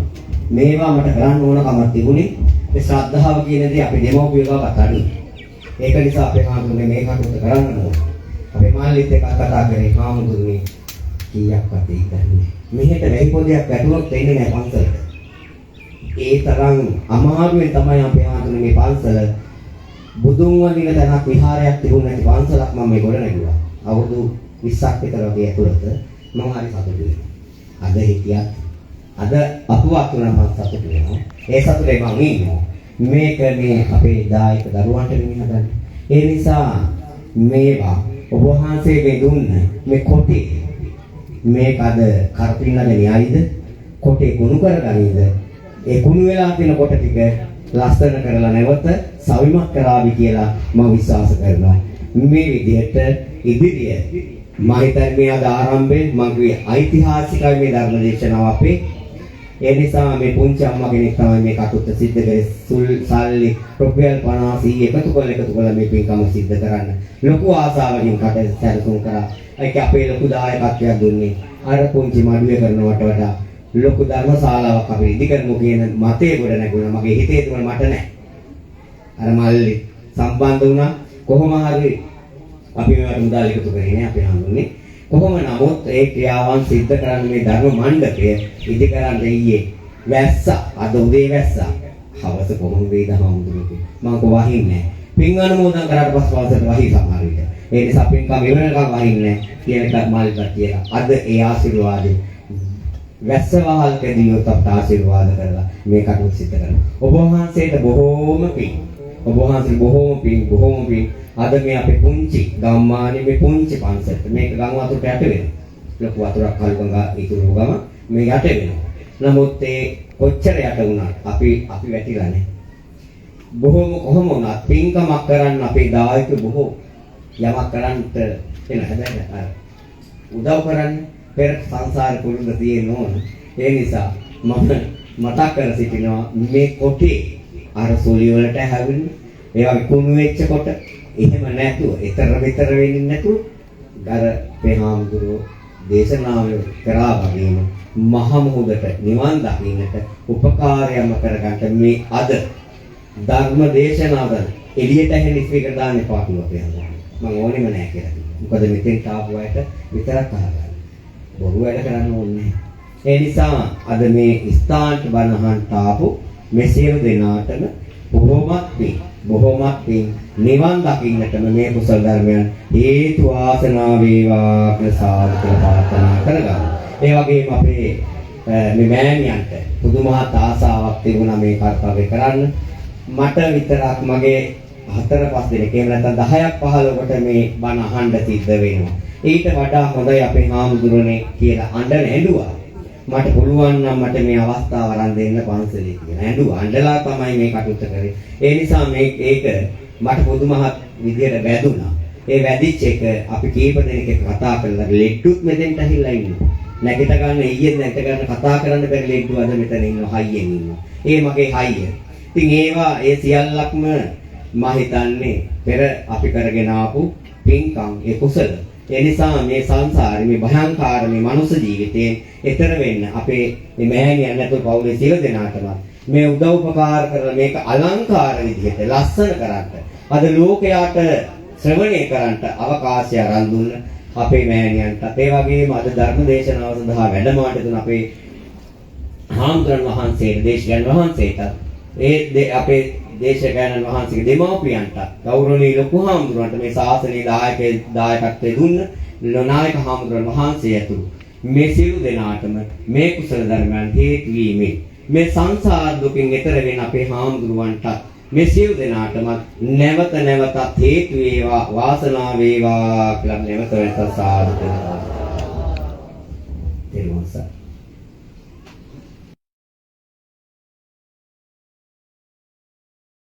S1: මේවා මට කරන්න ඕන කමක් තිබුණේ. මේ ශ්‍රද්ධාව කියන දේ අපේ දෙමව්පියෝ ගාවත් අඩුයි. ඒක නිසා අපේ හාමුදුරුවෝ මේ කටයුතු කරන්න ඕන. අපේ මල්ලිත් එක්ක කතා කරේ හාමුදුරුවනේ කීයක්වත් දෙයි දන්නේ. මෙහෙට වැහි පොදයක් වැටුණොත් එන්නේ නෑ පන්සලට. ඒ තරම් අමාරුවෙන් තමයි අපේ හාමුදුරුවනේ මේ පන්සල බුදුන් වඳින තැනක් විහාරයක් තිබුණ නැති පන්සලක් මම මේ ගොඩ නැගුවා. අවුරුදු 20ක් විතර වගේ ඇතුළත මම හරි සතුටු වෙනවා. අද හිටියත් අද අපවත් වුණා මම සතුටු වෙනවා. ඒ සතුටේ මං ඉන්නවා. මේක මේ අපේ දායක දරුවන්ට නෙමෙයි හදන්නේ. ඒ නිසා මේවා ඔබ වහන්සේගේ දුන්න මේ කොටේ මේක අද කරපින්නගෙන යයිද? කොටේ කුණු කරගනීද? ඒ කුණු වෙලා තියෙන කොට ටික ලස්සන කරලා නැවත සවිමත් කරાવી කියලා මම විශ්වාස කරනවා. මේ විදිහට ඉදිරිය මම හිතන්නේ මේ අද ආරම්භයේ මම කිව්වේ ඓතිහාසිකයි මේ ධර්ම දේශනාව අපේ. ඒ නිසා මේ පුංචි අම්මා කෙනෙක් තමයි මේ කටයුත්ත සිද්ධ කරේ. සල්ලි රුපියල් 50 එකතු කරලා මේ පින්කම සිද්ධ කරන්න ලොකු ආසාවකින් කටයුතු සැලසුම් කරා. ඒක අපේ ලොකු දායකත්වයක් දුන්නේ. අර පුංචි මඩුවේ කරනවට වඩා ලොකු ධර්මශාලාවක් අපි ඉදි කරමු කියන මතේ ගොඩ නැගුණා. මගේ හිතේ තිබුණ මට නෑ. අර මල්ලි සම්බන්ධ වුණා. කොහොම හරි අපි මේවට මුදල් එකතු කරේ නෑ අපි හඳුන්නේ. කොහොම නමුත් ඒ ක්‍රියාවන් සිද්ධ කරන්න මේ ධර්ම මණ්ඩපය ඉදි කරන්න ඊයේ වැස්සා. අද උදේ වැස්සා. හවස කොහොම වේද හාමුදුරුවෝ මං කෝ වහින්නේ නෑ. පින් අනුමෝදන් කරාට පස්සේ හවසට වහී සමහර විට. ඒ නිසා පින්කම ඉවරනකම් වහින්නේ නෑ කියන එක මල්ලිට කියලා. අද ඒ ආශිර්වාදේ වැස්ස වහල් කැදියොත් අපට ආශිර්වාද කරලා මේ කටයුතු සිද්ධ කරනවා. ඔබ වහන්සේට බොහෝම පින්. ඔබ වහන්සේට බොහෝම පින්, බොහෝම පින්. අද මේ අපේ පුංචි ගම්මානේ මේ පුංචි පන්සලට මේක ගම් වතුරට යට වෙනවා. ලොකු වතුරක් කළු ගඟ ඉතුරු ගම මේ යට වෙනවා. නමුත් ඒ කොච්චර යට වුණත් අපි වැටිලා නැහැ. බොහෝම කොහොම වුණත් පින්කමක් කරන්න අපේ දායක බොහෝ යමක් කරන්නට එන හැබැයි අර උදව් කරන්න පෙර සංසාර පුරුද්ද තියෙන්න ඕන. ඒ නිසා මම මතක් කර සිටිනවා මේ කොටේ අර සොලි වලට හැවෙන්න ඒ වගේ කුණු වෙච්ච කොට එහෙම නැතුව ඊතර විතර වෙන්නේ නැතුව අර පෙහාමුදුරුවෝ දේශනාව කරා වගේම මහ මුහුදට නිවන් දකින්නට උපකාරයම කරගන්න මේ අද ධර්ම දේශනාව එළියට ඇහෙන ස්පීකර් දාන්න එපා කිව්වා අපේ හාමුදුරුවෝ. මං ඕනෙම නෑ කියලා කිව්වා. මොකද මෙතෙන්ට ආපු අයට විතරක් අහගන්න. බොරු වැඩ කරන්න ඕනේ. ඒ නිසා අද මේ ස්ථානට බණ අහන්න ආපු මේ සියලු දෙනාටම බොහොමත් පින්, බොහොමත් පින් නිවන් දකින්නටම මේ කුසල ධර්මයන් හේතු වාසනා වේවා කියලා සාදු කියලා ප්‍රාර්ථනා කරගමු. ඒ වගේම අපේ මේ මෑණියන්ට පුදුමහත් ආසාවක් තිබුණා මේ කර්තව්‍ය කරන්න. මට විතරක් මගේ 4-5 දෙනෙක් එහෙම නැත්නම් 10ක් 15කට මේ බණ අහන්න සිද්ධ වෙනවා. ඊට වඩා හොඳයි අපේ හාමුදුරනේ කියලා අඬන ඇඬුවා. මට පුළුවන් නම් මට මේ අවස්ථාව අරන් දෙන්න පන්සලේ කියලා. ඇඬුවා. අඬලා තමයි මේ කටයුත්ත කරේ. ඒ නිසා මේ ඒක මට පුදුමහත් විදියට වැදුනා. ඒ වැදිච්ච එක අපි කීප දෙනෙක් එක්ක කතා කරලා ලෙඩ්ඩුත් මෙතෙන්ට ඇහිලා ඉන්නවා. නැගිට ගන්න ඊයේ නැගිට ගන්න කතා කරන්න බැරි ලෙඩ්ඩු අද මෙතන ඉන්නවා, හයියෙන් ඉන්නවා. ඒ මගේ හයිය. ඉතින් ඒවා ඒ සියල්ලක්ම මම හිතන්නේ පෙර අපි කරගෙන ආපු පින්කම් ඒ කුසල. ඒ නිසා මේ සංසාරේ මේ භයංකාර මේ මනුස්ස ජීවිතයෙන් එතර වෙන්න අපේ මේ මෑණියන් ඇතුළු පවුලේ සියලු දෙනාටම මේ උදව් උපකාර කරලා මේක අලංකාර විදිහට ලස්සන කරන්න අද ලෝකයාට ශ්‍රවණය කරන්නට අවකාශය අරන් දුන්න අපේ මෑණියන්ටත් ඒ වගේම අද ධර්ම දේශනාව සඳහා වැඩමවට දුන්න අපේ හාමුදුරන් වහන්සේට දේශකයන් වහන්සේටත් ඒ අපේ දේශකයන්න් වහන්සේගේ දෙමව්පියන්ට ගෞරවනීය ලොකු හාමුදුරන්ට මේ ශාසනයේ දායකත්වයේ දුන්න නායක හාමුදුරන් වහන්සේ ඇතුළු මේ සියලු දෙනාටම මේ කුසල ධර්මයන් හේතු වීමෙන් මේ සංසාර දුකින් එතර වෙන අපේ හාමුදුරුවන්ට මේ සියලු දෙනාටම නැවත නැවතත් හේතු වේවා, වාසනාව වේවා කියලා නැවත නැවතත් සාදු කියලා. තෙරුවන් සරණයි.